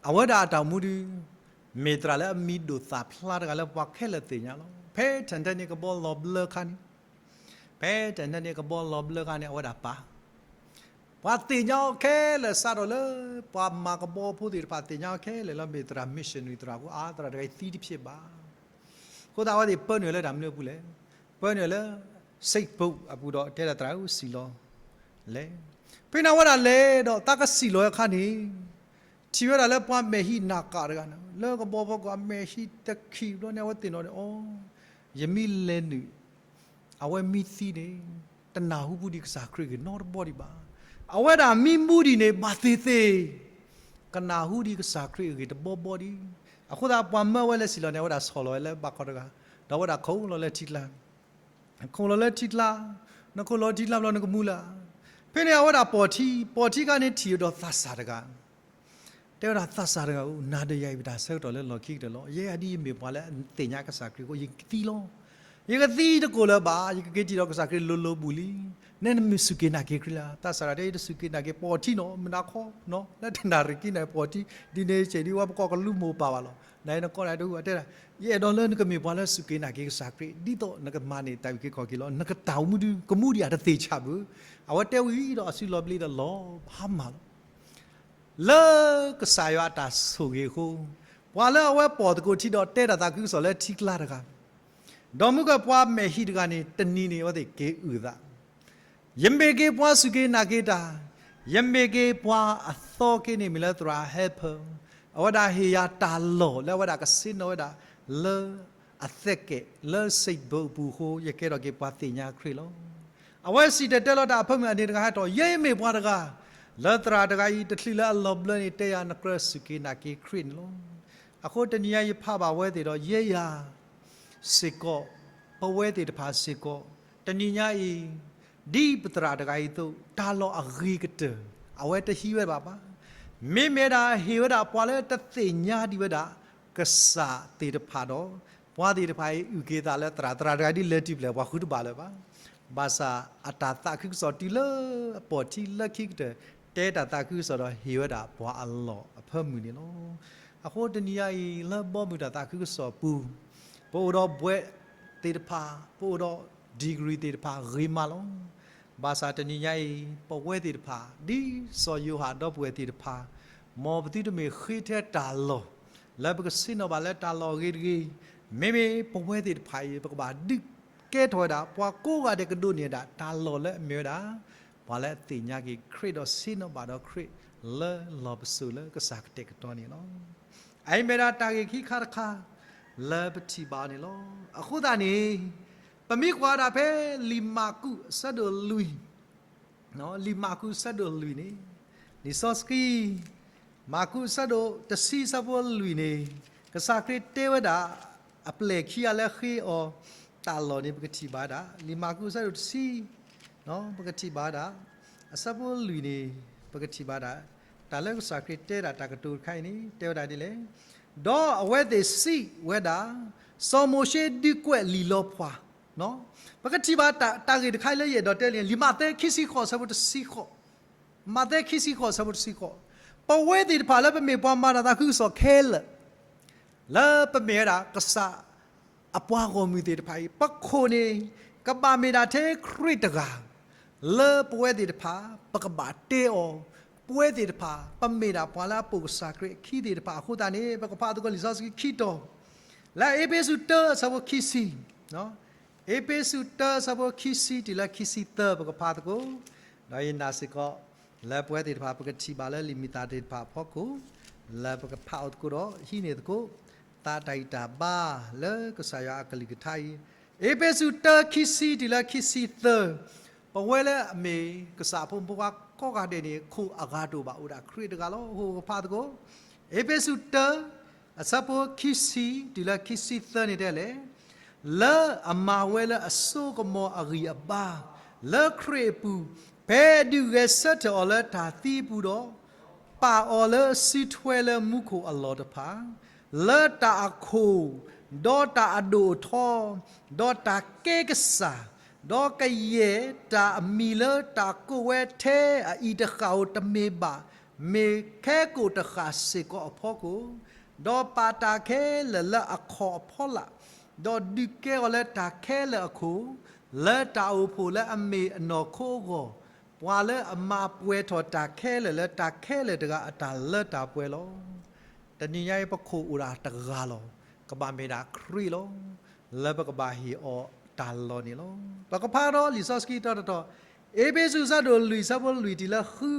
အဝဲဒၣ်အတၢ်အိၣ်မူဒုး မ့ၢ်သရၣ်လၢအမံၤဒိၣ်သၣ်ဖျါတဂၤလၢပှၤခဲလၢာ်သ့ၣ်ညါလီၤ. ဖဲတၢ်ထဲန့ၣ်ကဘီလီၤဘျၢခါန့ၣ် ဖဲတၢ်ထဲန့ၣ်ကဘီလီၤဘျၢခါန့ၣ် အဝဲဒၣ်ပာ် ပှၤသ့ၣ်ညါအီၤခဲလၢာ် စးထီၣ်လၢ ပှၤမၤကဘီဖိသ့ၣ်တဖၣ်သ့ၣ်ညါအီၤခဲလၢာ်လၢမ့ၢ်သရၣ် missionary သရၣ်အဃိ အါ သရၣ်တဂၤအံၤသံတဖျဲးဘၣ်. အဃိသတးအဝဲသ့ၣ်ပၢနုာ်လၢတၢ်မနုၤအပူၤလဲၣ်. ပၢနုာ်လၢ safe boat အပူၤဒီးတဲဒၣ်သရၣ်ဧၢ စံၣ်လီၤလဲၣ်. ဖဲန့ၣ်အဝဲဒၣ်လဲၤဒီးသးကစံၣ်လီၤအခါန့ၣ် ထံၣ်ဝဲဒၣ်လၢပှၤမဲာ်ဟံးနးကးတဂၤန့ၣ် လၢကဘီဘီကီး အမဲာ်ဟံးတခံးဘျီန့ၣ် အဝဲသ့ၣ်နီၣ်န့ၣ် အိ ယမ့ၢ်လဲၤနုာ် အဝဲမ့ၢ်သံန့ၣ် တနၢ်ဟူပူၤဒံးကစၢ်ခရံာ်အဂ့ၢ်နီတဘီဒံးဘၣ်. အဝဲဒၣ်မ့ၢ်မူဒံးန့ၣ် ဘၣ်သ့ၣ်သ့ၣ် ကနၢ်ဟူဒံးကစၢ်ခရံာ်အဂ့ၢ်တဘီဘီဒံး. အဃိသတး ပှၤမၢဝဲလၢစံၣ်လီၤန့ၣ် အဝဲဒၣ်ဆီၣ်လီၤဝဲလၢဘၣ်ခီတဂၤ, ဒီးအဝဲဒၣ်ခိးလီၤလၢထံကျါ ခိးလီၤလၢထံကျါ, နခိးလီၤထံကျါဘျီနကမူလၢ်. ဖဲန့ၣ်အဝဲဒၣ်ပိာ်ထံ, ပိာ်ထံခါန့ၣ်ထံၣ်ဒီးသးစၢ်တဂၤ, တဲဝဲဒၣ်သးစၢ်တဂၤဧၢ, နၤဒီးယၤအံၤပတၢ်ဆၢကတီၢ်လၢလီၢ်ခံကတၢၢ်လီၤ. ယဲယၤဒ်ယမ့ၢ်ပှၤလၢအသ့ၣ်ညါကစၢ်ခရံာ်အဃိ ယကသံလီၤ. ယကသံတကိၢ်လၢၤဘၣ်, ယကက့ၤထံၣ်ဒီးကစၢ်ခရံာ်လိၤလိၤဘူၣ်လံ. နဲနမ့ၢ်စူၢ်က့ၤနာ်က့ၤခရံာ်လၢ သးစၢ်တဂၤတဲ ယတစူၢ်က့ၤနာ်က့ၤ ပိာ်ထံနီၤ, မနၤခီနီၤ, လၢတနၣ်ရံၣ်ခံန့ၣ် ပိာ်ထံ, ဒ်န့ၣ်ဆဲးဒ်ဝဲပကိးကလူမိၢ်ပၢ်ဘၣ်လီၤ. နနကီနၤတဟူ အတဲဒၣ်, ယအဲၣ်ဒိးလၢနကမ့ၢ်ပှၤလၢစူၢ်က့ၤနာ်က့ၤကစၢ်ခရံာ် ဒ်သိးနကမၤန့ၢ်တၢ်အုၣ်က့ၤခီၣ်က့ၤလီၤ. နကတၢ်အိၣ်မူဒုး ကမူဒံးဧါတသ့ၣ်ဆၣ်ဘၣ်. အဝဲတဲဝံၤဒီးအစုလီၤဘျ့ဒီးလီၤဘၣ်မးလီၤ. လၢကစၢ်ယွၤအတၢ်ဆိၣ်ဂ့ၤအဃိ, ပှၤလၢအဝဲပိာ်သကိးထံဒီးတဲတၢ်သးခုကစီၣ်လၢထံကျါတဂၤ, ဒီးမုၢ်ကပှၤမဲာ်ဟံးတဂၤန့ၣ် တနံၤန့ၣ် အဝဲသ့ၣ်က့ၤအုၣ်သး, ယမ့ၢ်က့ၤပှၤစူၢ်က့ၤနာ်က့ၤတၢ်, ယမ့ၢ်က့ၤပှၤအသီက့ၤန့ၣ် မ့ၢ်လၢသရၣ်ဟဲဖၢ, အဝဲဒၣ်ဟ့ၣ်ယၤတၢ်လီၢ်လၢအဝဲဒၣ်ကဆ့ၣ်နီၤဝဲဒၣ်လၢ အသက်ကဲးလၢစံးဘၢအပူၤအဃိ ယကဲထီၣ်က့ၤပှၤသ့ၣ်ညါခရံာ်လီၤ. အဝဲစံၣ်တဲၤတဲလီၤတၢ်အဖၢမုၢ်အန့ၣ်တဂၤဟဲထီၣ်, ယဲမ့ၢ်ပှၤတဂၤ လၢသရၣ်တဂၤအံၤ တချုးလၢအလီၤဘျၢန့ၣ် တဲယၤနကြၢးစူၢ်က့ၤနာ်က့ၤခရံာ်န့ၣ်လီၤ. အဃိတနံၤညါယဖးဘၣ်ဝဲသ့ၣ်ဒီး ယဲယၤစ့ၢ်ကီး, ပဝဲသ့ၣ်တဖၣ်စ့ၢ်ကီး, တနံၤညါအံၤ ဒ်ပသရၣ်တဂၤအံၤအသိး တၢ်လီၢ်အဂ့ၤကတၢၢ် အဝဲတဟံးဝဲဘၣ်ဘၣ်. မ့မ့ၢ်ဒၣ်ဟ့ၣ်ဝဲဒၣ်ပှၤလၢတသ့ၣ်ညါဒံးဝဲဒၣ် ကစၢ်သ့ၣ်တဖၣ်ဒီး ပှၤသ့ၣ်တဖၣ်အံၤ အုၣ်က့ၤသးလၢသရၣ်, သရၣ်တဂၤဒ်လဲၤတုၤဖျဲၣ် ပှၤဃုတဘၣ်လၢၤဘၣ်. ဘၣ်ဆၣ်အတၢ်သးခုကစီၣ်တုၤလၢအပိာ်ထံလၢခံကတၢၢ် တဲတၢ်သးခုကစီၣ်ဒီးဟ့ၣ်ဝဲဒၣ်ပှၤအလီၢ်အဖၢမုၢ်န့ၣ်လီၤ. အဃိတနံၤညါအံၤ လၢဘီမုၢ်တၢ်သးခုကစီၣ်အပူၤ, ပအိၣ်ဒီးဘွဲ့သ့ၣ်တဖၣ်, ပအိၣ်ဒီး degree သ့ၣ်တဖၣ်ဂ့ၤမးလီၤ. ဘၣ်ဆၣ်တနံၤညါအံၤ ပဝဲသ့ၣ်တဖၣ် ဒ်စီၤယိၤဟၣ်ဒီပုၢ်ဝဲၢ်သ့ၣ်တဖၣ်, မ်ပသုတမ့ၢ်ဃ့ထဲတၢ်လီၢ် လၢပကဆ့ၣ်နီၤဘၣ်လၢတၢ်လီၢ်အဂ့ၤတဂ့ၤ, မ့မ့ၢ်ပဝဲသ့ၣ်တဖၣ်အံၤ ပကဘၣ်ဒုးကဲထီၣ်ဝဲဒၣ် ပှၤကိးဂၤဒဲးကဒိးန့ၢ်ဝဲဒၣ် တၢ်လီၢ်လၢအမ့ၢ်ဝဲဒၣ် ပှၤလၢအသ့ၣ်ညါက့ၤခရံာ်ဒီးဆ့ၣ်နီၤဘၣ်ဒီးခရံာ် လၢလီၢ်ပစိာ်လၢကစၢ်ကတဲာ်ကတီၤန့ၣ်လီၤ. အအံၤမ့ၢ်ဒၣ်တၢ်ဂ့ၢ်ခံခါတခါ လၢပထံၣ်ဘၣ်အီၤန့ၣ်လီၤ. အဃိသတးန့ၣ် ပမ့ၢ်ကွၢ်ဒၣ်ဖဲလံာ်မၢ်ကူးအဆၢဒိၣ်လွံၢ်, လံာ်မၢ်ကူးအဆၢဒိၣ်လွံၢ်န့ၣ်, လံာ်စီဆှံ မၢ်ကူးအဆၢဒိၣ်တဆံအဆၢဖိလွံၢ်န့ၣ်, ကစၢ်ခရံာ်တဲဝဲဒၣ် အပျဲၢ်ခံဂၤလၢဃ့အီၤတၢ်လီၢ်န့ၣ် ပကထံၣ်ဘၣ်ဝဲဒၣ် လံာ်မၢ်ကူးအဆၢဒိၣ်တဆံ ပကထံၣ်ဘၣ်ဝဲဒၣ် အဆၢဖိလွံၢ်န့ၣ် ပကထံၣ်ဘၣ်ဝဲဒၣ် တၢ်လၢကစၢ်ခရံာ်တဲဒၣ်တၢ်ကတိၤတခါအံၤန့ၣ် တဲဝဲဒၣ်ဒ်လဲၣ်. ဒီးအဝဲသ့ၣ်စံးဝဲဒၣ်, စီၤမိၤၡ့ဒုးကွဲးလံာ်လီၤဖှၣ်, ပကထံၣ်ဘၣ်တၢ်ဂ့ၢ်တခါအံၤလၢယအဲၣ်ဒိးတဲလံ လံာ်မးသဲခံဆံဃိးအဆၢဖိတဆံဃိး, မးသဲခံဆံဃိးအဆၢဖိတဆံဃိး, ပဝဲသ့ၣ်တဖၣ်လၢပမ့ၢ်ပှၤမၤတၢ်သးခုကစီၣ်ခဲလၢာ် လၢပမ့ၢ်ဝဲဒၣ်ကစၢ်အပှၤဂီၢ်မုၢ်သ့ၣ်တဖၣ်အံၤ ပခိၣ်န့ၣ် ကဘၣ်မ့ၢ်ဒၣ်ထဲခရံာ်တဂၤ လၢပဝဲသ့ၣ်တဖၣ် ပကဘၣ်တဲအီၤ, ပဝဲသ့ၣ်တဖၣ် ပမ့ၢ်ဒၣ်ပှၤလၢအပိာ်ကစၢ်ခရံာ်အခံသ့ၣ်တဖၣ်အဃိသတးန့ၣ် ပကဖးသကိးလံာ်စီဆှံခံတီၤ လၢအ့းဖ့းစူးတၢအဆၢဖိခံဆံ, အ့းဖ့းစူးတၢအဆၢဖိခံဆံတုၤလၢခံဆံသၢ ပကဖးသကိး, ဒီးယနာ်စ့ၢ်ကီး လၢပဝဲသ့ၣ်တဖၣ် ပကထံၣ်ဘၣ်လၢလံာ်မံၤသးသ့ၣ်တဖၣ်အဖီခိၣ်, လၢပကဖးအီၤသကိးဒီး ဟံးန့ၢ်သကိး သးတၢ်ဂံၢ်တၢ်ဘါလၢကစၢ်ယွၤအကလုၢ်ကထါအံၤ, အ့းဖ့းစူးတၢခံဆံတုၤလၢခံဆံသၢ, ပဝဲလၢအမ့ၢ်ကစၢ်အဖိမုၣ်ဖိခွါကိးဂၤဒဲးန့ၣ် ခိၣ်အဂၤတအိၣ်ဘၣ် အိၣ်ဒၣ်ခရံာ်တဂၤလီၤ. အဃိပကဖးသကိး, အ့းဖ့းစူးတၢ အဆၢဖိခံဆံတုၤလၢခံဆံသၢန့ၣ်တဲလဲၣ်, လၢအမၤဝဲလၢအစိကမီၤအဂံၢ်အဘါ လၢခရံာ်အပူၤ, ဖဲအဒုးဂဲၤဆၢထၢၣ်အီၤလၢတၢ်သံအပူၤဒီး, ပာ်အီၤလၢစုထွဲလၢမူခိၣ်အလီၢ်တဖၣ်, လၢတၢ်အခိၣ်, ဒီးတၢ်အဒိၣ်အထီ, ဒီးတၢ်ကဲကစၢ်, ဒီးကယဲၢ်တၢ်အမံၤလၢတၢ်ကိးဝဲထဲအအံၤတဃၣ်ဧိၤတမ့ၢ်ဘၣ်, မ့ၢ်ခဲကိာ်တဃၣ်စ့ၢ်ကီးအဖီခိၣ်, ဒီးပာ်တၢ်ခဲလၢာ်လၢအခီၣ်အဖီလာ်, ဒီးဒုးကဲအီၤလၢတၢ်ခဲလၢာ်အခိၣ်, လၢတၢ်အိၣ်ဖှိၣ်လၢအမ့ၢ်အနီၢ်ခိအဂီၢ်, ပှၤလၢအမၤပှဲၤထီၣ်တၢ်ခဲလၢာ်လၢတၢ်ခဲလၢာ်တဂၤအတၢ်လၢတၢ်ပှဲၤလီၤ. တနံၤညါအံၤပခိၣ်အိၣ်ဒၣ်တဂၤလီၤ. ကဘၣ်မ့ၢ်ဒၣ်ခရံာ်လီၤ. လၢပကဘၣ်ဟ့ၣ်အီၤတၢ်လီၢ်န့ၣ်လီၤ. ပကဖးဒီးလံာ်စီဆှံတတီၤတတီၤ, အ့းဖ့းစူးအဆၢဒိၣ်လွံၢ်အဆၢဖိလွံၢ်တုၤလၢဃု,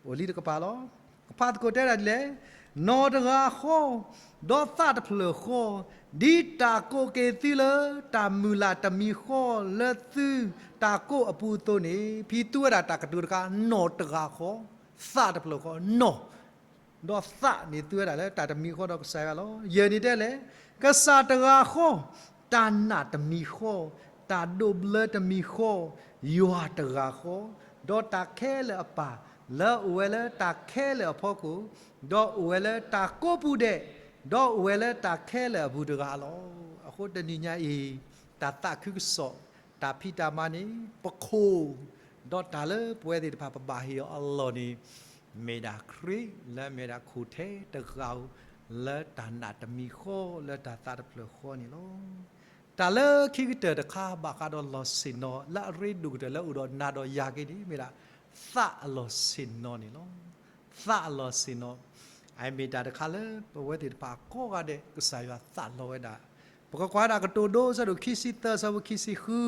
အိၣ်လံတကပၤလီၤ. ဖးသကိးတဲဒၣ်ဒ်လဲၣ်, နီၢ်တဂၤဃီ, ဒီးသးတဖျၢၣ်ဃီ, ဒ်တၢ်ကိးက့ၤသုလၢတၢ်မုၢ်လၢ်တမံၤဃီလၢသုတၢ်ကိးအပူၤအသိးန့ၣ်, ဖဲသုဝဲဒၣ်တၢ်ကတိၤတခါ, နီၢ်တဂၤဃီ, သးတဖျၢၣ်ဃီ, နီၢ် ဒီးသးန့ၣ်သုဝဲဒၣ်လၢတၢ်တမံၤဃီဒီးကစၢ်ယွၤလီၤ. ယဲၢ်န့ၣ်တဲလဲၣ်, ကစၢ်တဂၤဃီ, တၢ်နာ်တမံၤဃီ, တၢ်ဒိးဘျၢတမံၤဃီ, ယွၤတဂၤဃီ, ဒီးတၢ်ခဲလၢာ်အပၢ်, လၢအအိၣ်ဝဲလၢတၢ်ခဲလၢာ်အဖီခိၣ်, ဒီးအိၣ်ဝဲလၢတၢ်ကိးပူၤဒဲး, ဒီးအိၣ်ဝဲလၢတၢ်ခဲလၢာ်အပူၤတဂၤလီၤ. အဃိတနံၤညါအံၤ, တၢ်သးခုကစီၣ်, တၢ်ဖံးတၢ်မၤန့ၣ် ပခိၣ်, ဒီးတၢ်လၢပဝဲသ့ၣ်တဖၣ်ပဘၣ်ဟ့ၣ်အီၤအလီၢ်န့ၣ်, မ့ၢ်ဒၣ်ခရံာ်လၢမ့ၢ်ဒၣ်ခိၣ်ထဲတဂၤဧိၤ, လၢတၢ်နာ်တမံၤဃီ, လၢတၢ်သးတဖျၢၣ်ဃီန့ၣ်လီၤ. တၢ်လၢခံကတၢၢ်တခါဘၣ်ဃးဒီးလီၢ်ဆ့ၣ်နီၤ လၢအရ့ဒိၣ်ကတၢၢ်လၢအိၣ်ဒီးနၤဒီးယၤက့ၤန့ၣ် မ့ၢ်ဒၣ်သးအလီၢ်ဆ့ၣ်နီၤန့ၣ်လီၤ. သးအလီၢ်ဆ့ၣ်နီၤ, အမ့ၢ်တၢ်တခါလၢပဝဲသ့ၣ်တဖၣ်ကိးဂၤဒဲး ကစၢ်ယွၤသးလီဝဲဒၣ်, ပကကွၢ်ဒၣ်ကတိၤဒိ အဆၢဒိၣ်ခံဆံသၢ အဆၢဖိခံဆံဃု,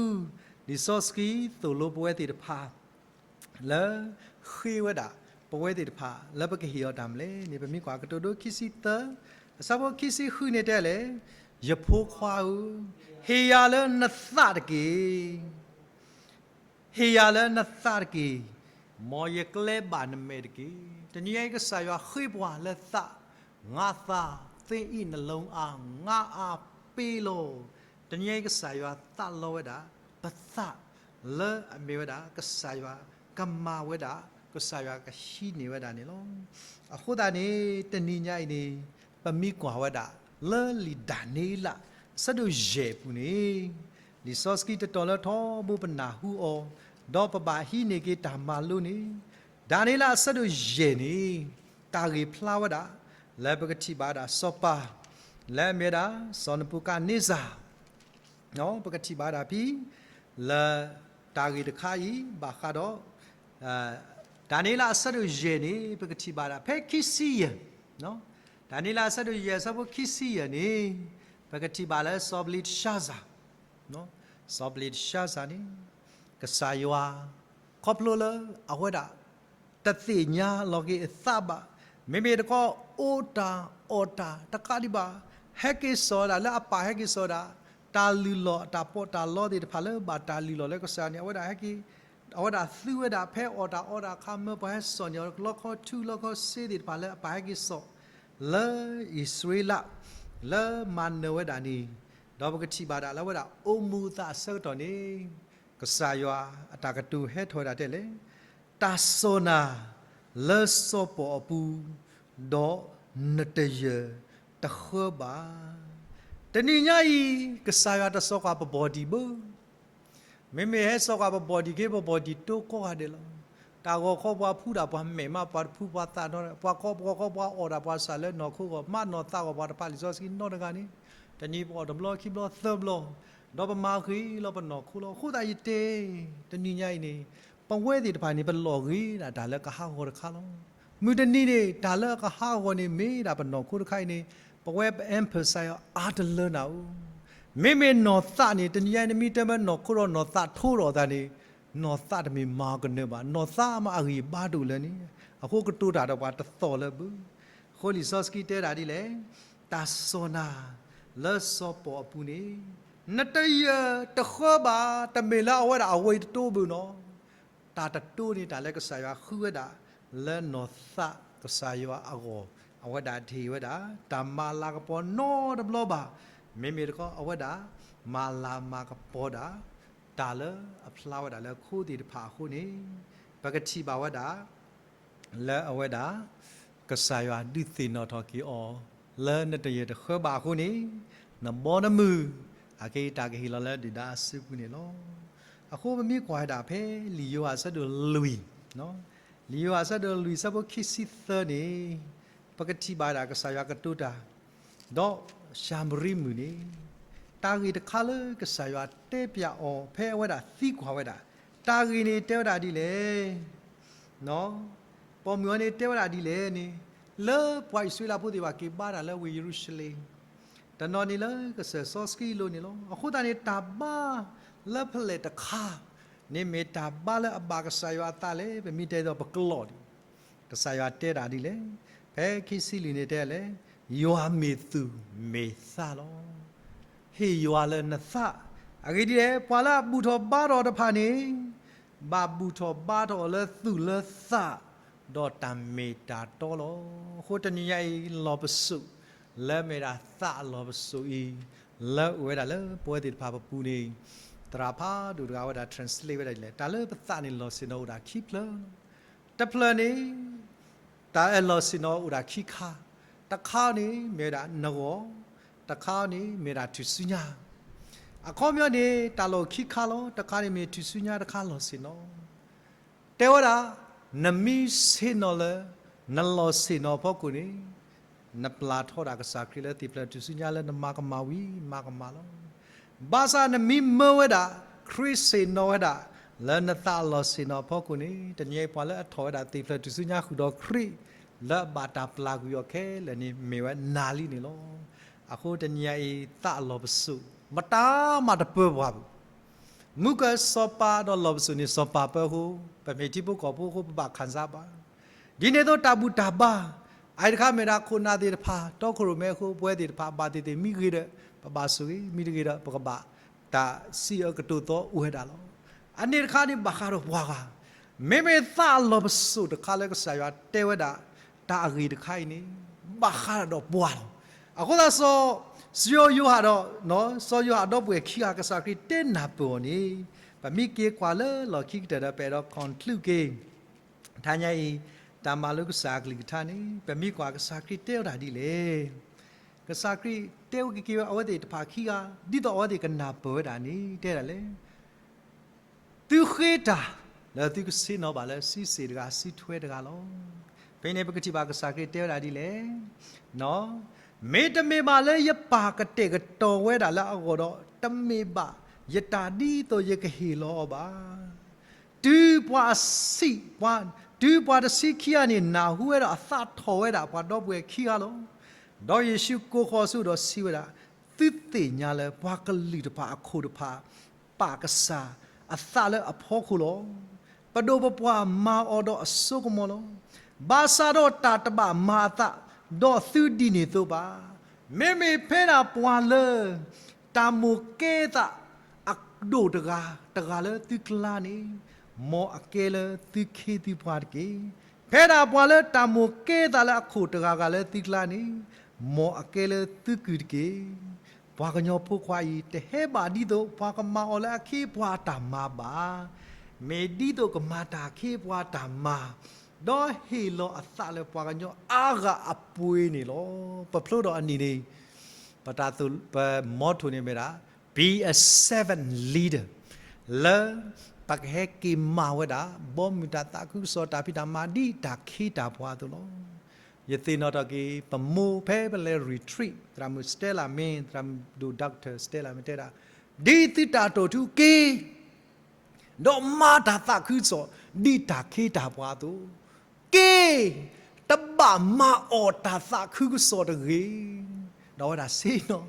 လံာ်စီဆှံသိၣ်လိပဝဲသ့ၣ်တဖၣ် လၢဃ့ဝဲဒၣ် ပဝဲသ့ၣ်တဖၣ်လၢပကဟ့ၣ်အီၤတၢ်မနုၤလဲၣ်န့ၣ် ပမ့ၢ်ကွၢ်ကတိၤဒိခံဆံသၢ အဆၢဖိခံဆံဃုန့ၣ်တဲလဲၣ်, ယဖိခွါဧၢ, ဟ့ၣ်ယၤလၢနသးတက့ၢ်. ဟ့ၣ်ယၤလၢနသးတက့ၢ်, မ်ယကျဲဘၣ်နမဲာ်တက့ၢ်. တနံၤအံၤကစၢ်ယွၤဃ့ပှၤလၢသး, ငါသး, သ့ၣ်အံၤနလီအါ, ငါအါပ့ၤလီၤ. တနံၤအံၤကစၢ်ယွၤသးလီဝဲဒၣ် ပသး လၢအမ့ၢ်ဝဲဒၣ် ကစၢ်ယွၤကမၤဝဲဒၣ်, ကစၢ်ယွၤကဟံးန့ၢ်ဝဲဒၣ်န့ၣ်လီၤ. အဃိသတးန့ၣ် တနံၤညါအံၤန့ၣ် ပမ့ၢ်ကွၢ်ဝဲဒၣ် လၢလံာ်ဒၤနံးယ့လး အဆၢဒိၣ်ယဲၢ်အပူၤန့ၣ်, လံာ်စီဆှံတတီၤလၢထီဘိပနၢ်ဟူအီၤ, ဒီးပဘၣ်ဟံးန့ၢ်က့ၤတၢ်မၤလိန့ၣ်, ဒၤနံးယ့လးအဆၢဒိၣ်ယဲၢ်န့ၣ် တၢ်ဂ့ၢ်ဖျါဝဲဒၣ် လၢပကထံၣ်ဘၣ်ဒၣ်စီၤပၤ လၢအမ့ၢ်ဝဲဒၣ် စီၤနဘူၤခၣ်န့စၢ် ပကထံၣ်ဘၣ်ဒၣ်ဖဲ လၢတၢ်ဂ့ၢ်တခါအံၤ ဘၣ်ဃးဒီး ဒၤနံးယ့လးအဆၢဒိၣ်ယဲၢ်န့ၣ် ပကထံၣ်ဘၣ်ဒၣ်ဖဲခံဆံယဲၢ်, ဒၤနံးယ့လးအဆၢဒိၣ်ယဲၢ်အဆၢဖိခံဆံယဲၢ်န့ၣ် ပကထံၣ်ဘၣ်လၢစီၤဘလ့းတၡါစၤ စီၤဘလ့းတၡါစၤန့ၣ် ကစၢ်ယွၤ ခီဖျိလၢအဝဲဒၣ် တသ့ၣ်ညါလီၤက့ၤအသးဘၣ်, မ့မ့ၢ်တခီ အိၣ်တၢ်အီၣ်တၢ်တကးဒံးဘၣ်, ဟဲက့ၤစိာ်ဝဲဒၣ်လၢအပၢ်ဟဲက့ၤစိာ်ဝဲဒၣ် တၢ်လုၢ်လီၢ်အတၢ်ပီးတၢ်လီသ့ၣ်တဖၣ်လၢဘၣ်တၢ်လုၢ်လီၢ်လၢကစၢ်ယွၤန့ၣ် အဝဲဒၣ်ဟဲက့ၤ အဝဲဒၣ်သူဝဲဒၣ်ဖဲအီၣ်တၢ်အီတၢ်အခါ မၢပှၤဟဲစိာ်န့ၢ်အီၤ လီခီထူလီခီစ့သ့ၣ်တဖၣ်လၢအပၢ်ဟဲက့ၤစိာ် လၢအံၣ်စရ့လး လၢမၤနၢၤဝဲဒၣ်န့ၣ်, ဒီးပကထံၣ်ဘၣ်ဒၣ်လၢအဝဲဒၣ်အိၣ်မူအသးအဆၢကတီၢ်န့ၣ် ကစၢ်ယွၤအတၢ်ကတိၤဟဲထီၣ်ဝဲဒၣ်တဲလဲၣ်, တၢ်စိာ်နၤလၢစီၤပီၣ်အပူၤ, ဒီးနတယၢၢ်တဃၢဘၣ်. တနံၤညါအံၤ ကစၢ်ယွၤတစိာ်ကွၢ်ပဘီၣ်ဒံးဘၣ် မ့မ့ၢ်ဟဲစိာ်ကွၢ်ပဘီၣ်ဒံးက့ၤ ပဘီၣ်ဒံးတိကိးဂၤဒဲးလီၤ. တၢ်ဂီၤခီပှၤဖှူဒၣ်ပှၤမဲာ်မး ပှၤတဖှူပှၤသးနီတဂၤ, ပှၤကိးပှၤကိးပှၤအီၣ်ဒၣ်ပှၤစၢ်လၢနီၢ်ခိဂီၢ် မးနီၢ်သးဂီၢ်ပှၤတဖၣ်လံာ်စီဆှံနီတဂၤန့ၣ်, တနံၤပအီၣ်တဘျီခံဘျီသၢဘျီ, ဒီးပမၤဂ့ၤလီၤပနီၢ်ခိလီၤ. အဃိသတးယတဲ, တနံၤညါအံၤန့ၣ် ပဝဲသ့ၣ်တဖၣ်န့ၣ် ပလီၢ်ဂ့ၤဒၣ်တၢ်လၢကဟးဂီၤတခါလီၤ. မုၢ်တနံၤန့ၣ် တၢ်လၢအကဟးဂီၤန့ၣ် မ့ၢ်ဒၣ်ပနီၢ်ခိတခါအံၤန့ၣ် ပဝဲပ emphasize အါတလၢနၤဧိၤ, မ့မ့ၢ်နီၢ်သးန့ၣ် တနံၤညါအံၤ နမ့ၢ်တဲမ့ၢ်နီၢ်ခိဒီးနီၢ်သးထိဒီးအသးန့ၣ် နီၢ်သးတမ့ၢ်မၤကနၢၤဘၣ်, နီၢ်သးမ့ၢ်အဂံၢ်ဘါဒိၣ်လၢန့ၣ်, အဃိကတိၤတၢ်ဒီးပှၤတသီၣ်လၢဘၣ်. အဃိလံာ်စီဆှံတဲဒၣ်ဒ်လဲၣ်, တၢ်စိာ်နၤလၢစီၤပီၣ်အပူၤန့ၣ် နတယၢၢ်တဃၢဘၣ်, တမ့ၢ်လၢအဝဲဒၣ်အဝဲတတိဘၣ်နီၤ တၢ်တတိန့ၣ် တၢ်လၢကစၢ်ယွၤဃုဝဲဒၣ် လၢနီၢ်သးကစၢ်ယွၤအဂီၢ်, အဝဲဒၣ်တဟ့ၣ်ဝဲဒၣ် တၢ်မၤလၤကပီၤနီတဘျီဘၣ်. မ့မ့ၢ်တခီ အဝဲဒၣ် မၤလၤမၤကပီၤဒၣ် တၢ်လၢအဖျါဝဲဒၣ်လၢခိသ့ၣ်တဖၣ်အဃိန့ၣ် ပကထံၣ်ဘၣ်ဝဲဒၣ် လၢအဝဲဒၣ် ကစၢ်ယွၤဒုးသ့ၣ်နီၣ်ထီၣ်က့ၤအီၤ လၢနတယၢၢ်တဃၢဘၣ်အဃိန့ၣ် နဘီနမုၢ် အကဲတၢ်ကဟ့ၣ်လီၤလၢဒုၣ်ဒါအစုပူၤန့ၣ်လီၤ. အဃိပမ့ၢ်ကွၢ်ဝဲဒၣ်ဖဲလံာ်ယိၤဟၣ်အဆၢဒိၣ်လွံၢ်, လံာ်ယိၤဟၣ်အဆၢဒိၣ်လွံၢ်အဆၢဖိခံဆံသၢန့ၣ် ပကထံၣ်ဘၣ်ဒၣ်ကစၢ်ယွၤကတိၤတၢ် ဒီးၡၤမရံမုၣ်န့ၣ် တၢ်ဂ့ၢ်တခါလၢကစၢ်ယွၤတဲပျးအီၤ ဖဲအဝဲဒၣ်သံကွၢ်ဝဲဒၣ် တၢ်ဂ့ၢ်န့ၣ်တဲဝဲဒၣ်ဒ်လဲၣ်, ပိာ်မုၣ်အီၤန့ၣ်တဲဝဲဒၣ်ဒ်လဲၣ်န့ၣ်, လၢပှၤအံၣ်စရ့လးဖိသ့ၣ်တဖၣ်က့ၤဘါတၢ်လၢဝ့ၢ်ယရူၤၡလ့ၣ်, တနီၤန့ၣ်လၢကစၢၢ်စီဆှံအလိၤန့ၣ်လီၤ. အဃိသတးန့ၣ် တၢ်ဘါလၢဖဲလဲၣ်တခါန့ၣ် မ့ၢ်တၢ်ဘါလၢအဘၣ်ကစၢ်ယွၤအသးလဲၣ်, ပမ့ၢ်တဲဒီးပကျိာ်န့ၣ် ကစၢ်ယွၤတဲဒၣ်ဒ်လဲၣ်. ဖဲခံဆံလွံၢ်န့ၣ်တဲလဲၣ်, ယွၤမ့ၢ်သူၣ်မ့ၢ်သးလီၤ. ဟ့ၣ်ယွၤလၢနသး, အဂ့ၢ်ဒ်လဲၣ် ပှၤလၢအဘူၣ်ထီၣ်ဘါထီၣ်တဖၣ်န့ၣ် ဘၣ်ဘူၣ်ထီၣ်ဘါထီၣ်အီၤလၢသူၣ်လၢသး, ဒီးတၢ်မ့ၢ်တၢ်တီလီၤ. အဃိတနံၤညါအံၤ လီၢ်ပစိာ် လၢမ့ၢ်ဒၣ်သးအလီၢ်ပစိာ်အံၤ လၢအိၣ်ဝဲဒၣ်လၢပဝဲသ့ၣ်တဖၣ်ပပူၤန့ၣ်, သရၣ်ဖးဒိၣ်တဂၤဝဲဒၣ် translate ဝဲဒၣ်ဒ်လဲၣ်, တၢ်လၢပသးန့ၣ်လီၤဆ့ၣ်နီၤအိၣ်ဒၣ်ခံဖျၢၣ်လီၤ. တဖျၢၣ်န့ၣ် တၢ်အလီၢ်ဆ့ၣ်နီၤအိၣ်ဒၣ်ခံခါ, တခါန့ၣ်မ့ၢ်ဝဲဒၣ်နဂီၢ်, တခါန့ၣ်မ့ၢ်ဒၣ်ထူၣ်စုညါ. အခီပညီန့ၣ် တၢ်လီၢ်ခံခါလီၤ. တခါန့ၣ်မ့ၢ်ထူၣ်စုညါ, တခါလီၢ်ဆ့ၣ်နီၤ တဲဝဲဒၣ်, နမ့ၢ်ဆ့ၣ်နီၤလၢ နလီၢ်ဆ့ၣ်နီၤအဖီခိၣ်န့ၣ်, နပျၢ်ထီၣ်ဒၣ်ကစၢ်ခရံာ်လၢသ့ၣ်ဖျၢၣ်ထူၣ်စုညါလၢနမၤကမၣ်ဝံၤ မၤကမၣ်လီၤ. ဘၣ်ဆၣ်နမ့ၢ်မၢဝဲဒၣ် ခရံာ်ဆ့ၣ်နီၤဝဲဒၣ် လၢနသးအလီၢ်ဆ့ၣ်နီၤအဖီခိၣ်န့ၣ်, တနံၤအံၤပှၤလၢအထီၣ်ဝဲဒၣ်သ့ၣ်ဖျၢၣ်ထူၣ်စုညါဃုာ်ဒီးခရံာ် လၢအဘၣ်တၢ်ပျၢ်ကွံာ်အီၤခဲလၢာ်န့ၣ် မ့ၢ်ဝဲနၤလံန့ၣ်လီၤ. အဃိတနံၤအံၤသးအလီၢ်ပစိာ် မတၤမၤတပၢပှၤဘၣ် မုၢ်ကၢစီၤပၤဒီးလီၢ်ပစိာ်န့ၣ် စီၤပၤပၢအဃိ, ပမ့ၢ်ထံဖိကီၢ်ဖိအဃိ ပဘၣ်ခၣ်စၢ်ဘၣ်. ဒ်န့ၣ်အသိးတၢ်ဘူၣ်တၢ်ဘါ, အအံၤတခါမ့ၢ်ဒၣ်ခိၣ်နၢ်သ့ၣ်တဖၣ် တီခိၣ်ရိၣ်မဲအဃိ ပဝဲသ့ၣ်တဖၣ်ဘၣ်သ့ၣ်သ့ၣ်မ့ၢ်ဂ့ၤဒီး ပဘၣ်ဆိၣ်ဂ့ၤ, မ့ၢ်တဂ့ၤဒီး ပကဘၣ်တၢ်စံးအၢကတိၤသီအိၣ်ဝဲဒၣ်လီၤ. အန့ၣ်တခါန့ၣ်ဘၣ်ဃးဒီးပှၤဂၤ, မ့မ့ၢ်သးအလီၢ်ပစိာ်တခါလၢကစၢ်ယွၤတဲဝဲဒၣ် တၢ်အဂ့ၢ်တခါအံၤန့ၣ် ဘၣ်ဃးဒီးပှၤလီၤ. အဃိသတးစီၤ, စီၤယိၤဟၣ်ဒီး, စီၤယိၤဟၣ်ဒီပုၢ်ဝဲၢ်ခံဂၤ ကစၢ်ခရံာ်တဲနၢ်ပၢၢ်အီၤန့ၣ်, ပမ့ၢ်က့ၤကွၢ်လၢလီၢ်ခံကတၢၢ်ဒီး ပအဲၣ်ဒိး conclude က့ၤ တနံၤညါအံၤ တၢ်မၤလိကစၢ်အကလုၢ်ကထါန့ၣ် ပမ့ၢ်ကွၢ်ကစၢ်ခရံာ်တဲဝဲဒၣ်ဒ်လဲၣ်. ကစၢ်ခရံာ်တဲဝဲက့ၤက့ၤဝဲအဝဲသ့ၣ်တဖၣ်ခံဂၤ ဒ်သိးအဝဲသ့ၣ်ကနၢ်ပၢၢ်ဝဲဒၣ်န့ၣ် တဲဒၣ်လဲၣ်. သုဃ့တၢ်လၢသုကဆ့ၣ်နီၤဘၣ်လၢစုစ့ၣ်တဂၤစုထွဲတဂၤလီၤ. ဖဲန့ၣ်ပကထံၣ်ဘၣ်ကစၢ်ခရံာ်တဲဝဲဒၣ်ဒ်လဲၣ်, မ့တမ့ၢ်ဘၣ်လၢယပၢ်ကတဲာ်ကတီၤဝဲဒၣ်လၢအဂီၢ်ဒီး တမ့ၢ်ဘၣ်ယတၢ်ဒ်သိးယကဟ့ၣ်လီၤအီၤဘၣ်. တုၤပှၤဆံး, တုၤပှၤတဆံခံဂၤန့ၣ် နၢ်ဟူဝဲဒီးအသးထီၣ်ဝဲဒၣ်ပှၤဒီပုၢ်ဝဲၢ်ခံဂၤလီၤ. ဒီးယ့ၣ်ၡူးကိးဃီၤဆူဒီးစံးဝဲဒၣ်, သုသ့ၣ်ညါလၢပှၤကလုာ်တဖၣ်အခိၣ်တဖၣ် ပာ်ကစၢ်အသးလၢအဖီခိၣ်လီၤ. ပဒိၣ်ပပှၢ်မၤအီၤဒီးအစိကမီၤလီၤ. ဘၣ်ဆၣ်ဒီးတၢ်တဘၣ်မၤအသးဒီးသုဒ်န့ၣ်သိးဘၣ်. မ့မ့ၢ်ဖဲဒၣ်ပှၤလၢ တၢ်မိၣ်ကဲသးအဒိၣ်တဂၤ တဂၤလၢသုကျါန့ၣ်, မ်အကဲလၢသုခ့သုပှၤတက့ၢ်. ဖဲဒၣ်ပှၤလၢတၢ်မိၣ်ကဲသးလၢအခိၣ်တဂၤဂၤလၢသုကျါန့ၣ်, မ်အကဲလၢသုကုၢ်တက့ၢ်. ပှၤကညီဖိခွါအံၤ တဟဲဘၣ်ဒ်သိးပှၤကမၤအီၤလၢအခ့အပှၤအတၢ်မၤဘၣ်. မ့ၢ်ဒ်သိးကမၤတၢ်ခ့အပှၤအတၢ်မၤ, ဒီးဟ့ၣ်လီၤအသးလၢပှၤကညီအါဂၤအပှ့ၤန့ၣ်လီၤ. ပဖျိဒီးအနံၣ်န့ၣ် ပတၢ်သိၣ်, ပ motto န့ၣ်မ့ၢ်ဒၣ် Be a servant leader လၢပကဟဲက့ၤမၤဝဲဒၣ် ဘီမုၢ်တၢ်သးခုကစီၣ်တၢ်ဖံးတၢ်မၤဒ်တၢ်ခ့တၢ်ပှၤအသိးလီၤ. ယသ့ၣ်နီၣ်ထီၣ်က့ၤ ပမိၢ်ဖဲပလဲၤ retreat သရၣ်မုၣ် Stella မ့ၢ် သရၣ်မုၣ်ဒိၣ် Doctor Stella မ့ၢ်တဲဒၣ်, ဒ်သုတၢ်တိာ်ထူက့ၤ ဒီးမၤတၢ်သးခုကစီၣ် ဒ်တၢ်ခ့တၢ်ပှၤအသိး, က့ၤ တဘၣ်မၤအီၣ်တၢ်သးခုကစီၣ်တဂ့ၤ. ဒီးဝဲဒၣ်ဆ့ၣ်နီၤ,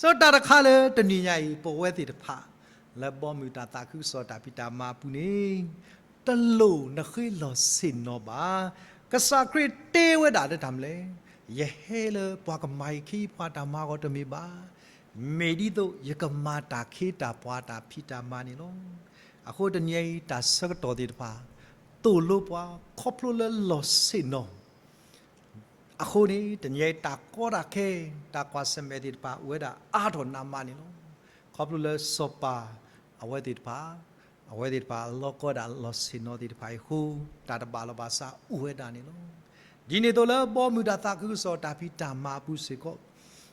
စီၤတၢ်တခါလၢတနံၤညါအံၤ ပဝဲသ့ၣ်တဖၣ် လၢဘီမုၢ်တၢ်သးခုကစီၣ်တၢ်ဖံးတၢ်မၤအပူၤန့ၣ် တလိၣ်နဃ့လီၤဆ့ၣ်နီၤဘၣ်. ကစၢ်ခရံာ်တဲဝဲဒၣ်လၢတၢ်မနုၤလဲၣ်, ယဟဲလၢပှၤကမၤယခ့ယပှၤတၢ်မၤအဂီၢ်တမ့ၢ်ဘၣ်, မ့ၢ်ဒ်သိးယကမၤတၢ်ခ့တၢ်ပှၤတၢ်ဖံးတၢ်မၤန့ၣ်လီၤ. အဃိတနံၤအံၤတၢ်ဆၢကတီၢ်သ့ၣ်တဖၣ် သိၣ်လိပှၤ ခီဖျိလၢလီၤဆ့ၣ်နီၤ အဃိန့ၣ် တနံၤအံၤတၢ်ကီတၢ်ခဲ တၢ်ကွၢ်ဆၢၣ်မဲာ်သ့ၣ်တဖၣ် အိၣ်ဝဲဒၣ်အါထီၣ်နးမးန့ၣ်လီၤ. ခီဖျိလၢစီၤပၤအဝဲသ့ၣ်တဖၣ် အဝဲသ့ၣ်တဖၣ်အလီၢ်ကီဒၣ်လီၤဆ့ၣ်နီၤသ့ၣ်တဖၣ်အံၤအဃိ တၢ်တဘၣ်လီၤဘၣ်စးအိၣ်ဝဲဒၣ်န့ၣ်လီၤ. ဒ်န့ၣ်အသိးလၢဘီမုၢ်တၢ်သးခုကစီၣ်တၢ်ဖံးတၢ်မၤအပူၤစ့ၢ်ကီး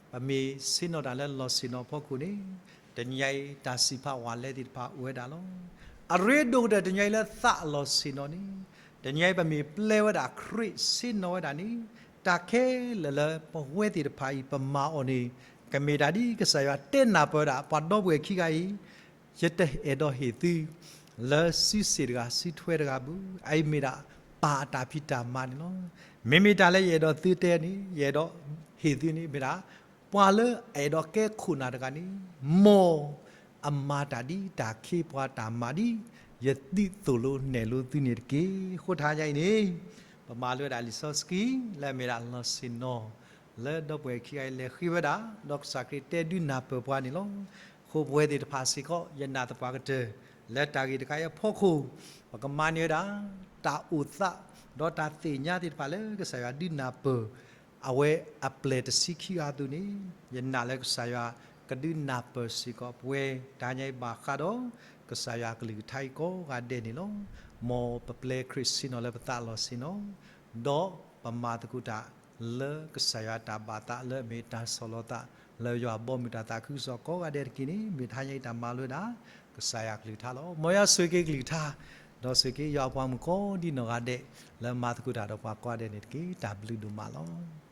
ပမ့ၢ်ဆ့ၣ်နီၤတၢ်လၢလီၤဆ့ၣ်နီၤအဖီခိၣ်န့ၣ် တနံၤအံၤတၢ်စံးဖးဝဲလဲသ့ၣ်တဖၣ်အိၣ်ဝဲဒၣ်လီၤ. အရ့ဒိၣ်ကတၢၢ်တနံၤအံၤလၢသးအလီၤဆ့ၣ်နီၤန့ၣ် တနံၤအံၤပမ့ၢ်ပျဲဝဲဒၣ်ခရံာ်ဆ့ၣ်နီၤဝဲဒၣ်န့ၣ် တၢ်ခဲလၢာ်လၢပဝဲသ့ၣ်တဖၣ်အံၤပမၤအီၤန့ၣ် ကမ့ၢ်တၢ်ဒ်ကစၢ်ယွၤတဲနၢ်ပၢၢ်ဝဲဒၣ် ပှၤဒီပုၢ်ဝဲၢ်ခံဂၤအံၤ ယတအဲၣ်ဒိးဟ့ၣ်သု လၢစုစ့ၣ်တဂၤစုထွဲတဂၤဘၣ်, အအံၤမ့ၢ်ဒၣ်ပၢ်အတၢ်ဖံးတၢ်မၤန့ၣ်လီၤ. မ့မ့ၢ်တၢ်လၢယအဲၣ်ဒိးသုတဲန့ၣ် ယအဲၣ်ဒိးဟ့ၣ်သုန့ၣ် မ့ၢ်ဒၣ် ပှၤလၢအအဲၣ်ဒိးကဲခိၣ်နၢ်တဂၤန့ၣ် မ်အမၤတၢ်ဒ်တၢ်ခ့ပှၤတၢ်မၤဒ် ယသုသိၣ်လိနဲၣ်လိသုန့ၣ်တက့ၢ်. အဃိတဟါညါအံၤန့ၣ် ပမၤလိဝဲဒၣ်လံာ်စီဆှံ လၢအမ့ၢ်ဒၣ်လီၢ်ဆ့ၣ်နီၤ လၢဒီပုၢ်ဝဲၢ်ခံဂၤအံၤလဲၤဃ့ဝဲဒၣ်, ဒီးကစၢ်ခရံာ်တဲဒုးနၢ်ပၢၢ်ပှၤန့ၣ်လီၤ. အဃိပဝဲသ့ၣ်တဖၣ်စ့ၢ်ကီး ယနာ်သပှၢ်ကတၢၢ် လၢတၢ်ဂ့ၢ်တခါအံၤအဖီခိၣ် ပကမၤန့ၢ်ဝဲဒၣ် တၢ်အိၣ်သး ဒီးတၢ်သ့ၣ်ညါသ့ၣ်တဖၣ်လၢကစၢ်ယွၤဒုးနၢ်ပၢၢ် အဝဲအပျဲၢ်တဆံခံဂၤအသိးန့ၣ်, ယနာ်လၢကစၢ်ယွၤကဒုးနၢ်ပၢၢ်စ့ၢ်ကီးပဝဲ တဟါညါအံၤဘၣ်ဃးဒီး ကစၢ်ယွၤအကလုၢ်ကထါအံၤကိးဂၤဒဲးန့ၣ်လီၤ. မ်ပပျဲခရံာ်ဆ့ၣ်နီၤလၢပသးလီၢ်ဆ့ၣ်နီၤ, ဒီးပမၤသကိးတၢ်လၢကစၢ်ယွၤတၢ်ဘၣ်သးလၢအမ့ၢ်တၢ်ဆီၣ်လီၤသး လၢယွၤအဘီအမုၢ်တၢ်သးခုကစီၣ်ကိးဂၤဒဲးတက့ၢ်န့ၣ် မ့ၢ်တဟါညါအံၤတၢ်မၤလိဝဲဒၣ် ကစၢ်ယွၤကလုၢ်ကထါလီၤ. မ်ယွၤဆိၣ်ဂ့ၤက့ၤကလုၢ်ကထါ, ဒီးဆိၣ်ဂ့ၤက့ၤယွၤအပှၤမုၣ်ကိးဒံနီၢ်ဂၤဒဲး လၢမၤသကိးတၢ်ဒီးပှၤကိးဂၤဒဲးန့ၣ်တက့ၢ်. တၢ်ဘျုးဒိၣ်မးလီၤ.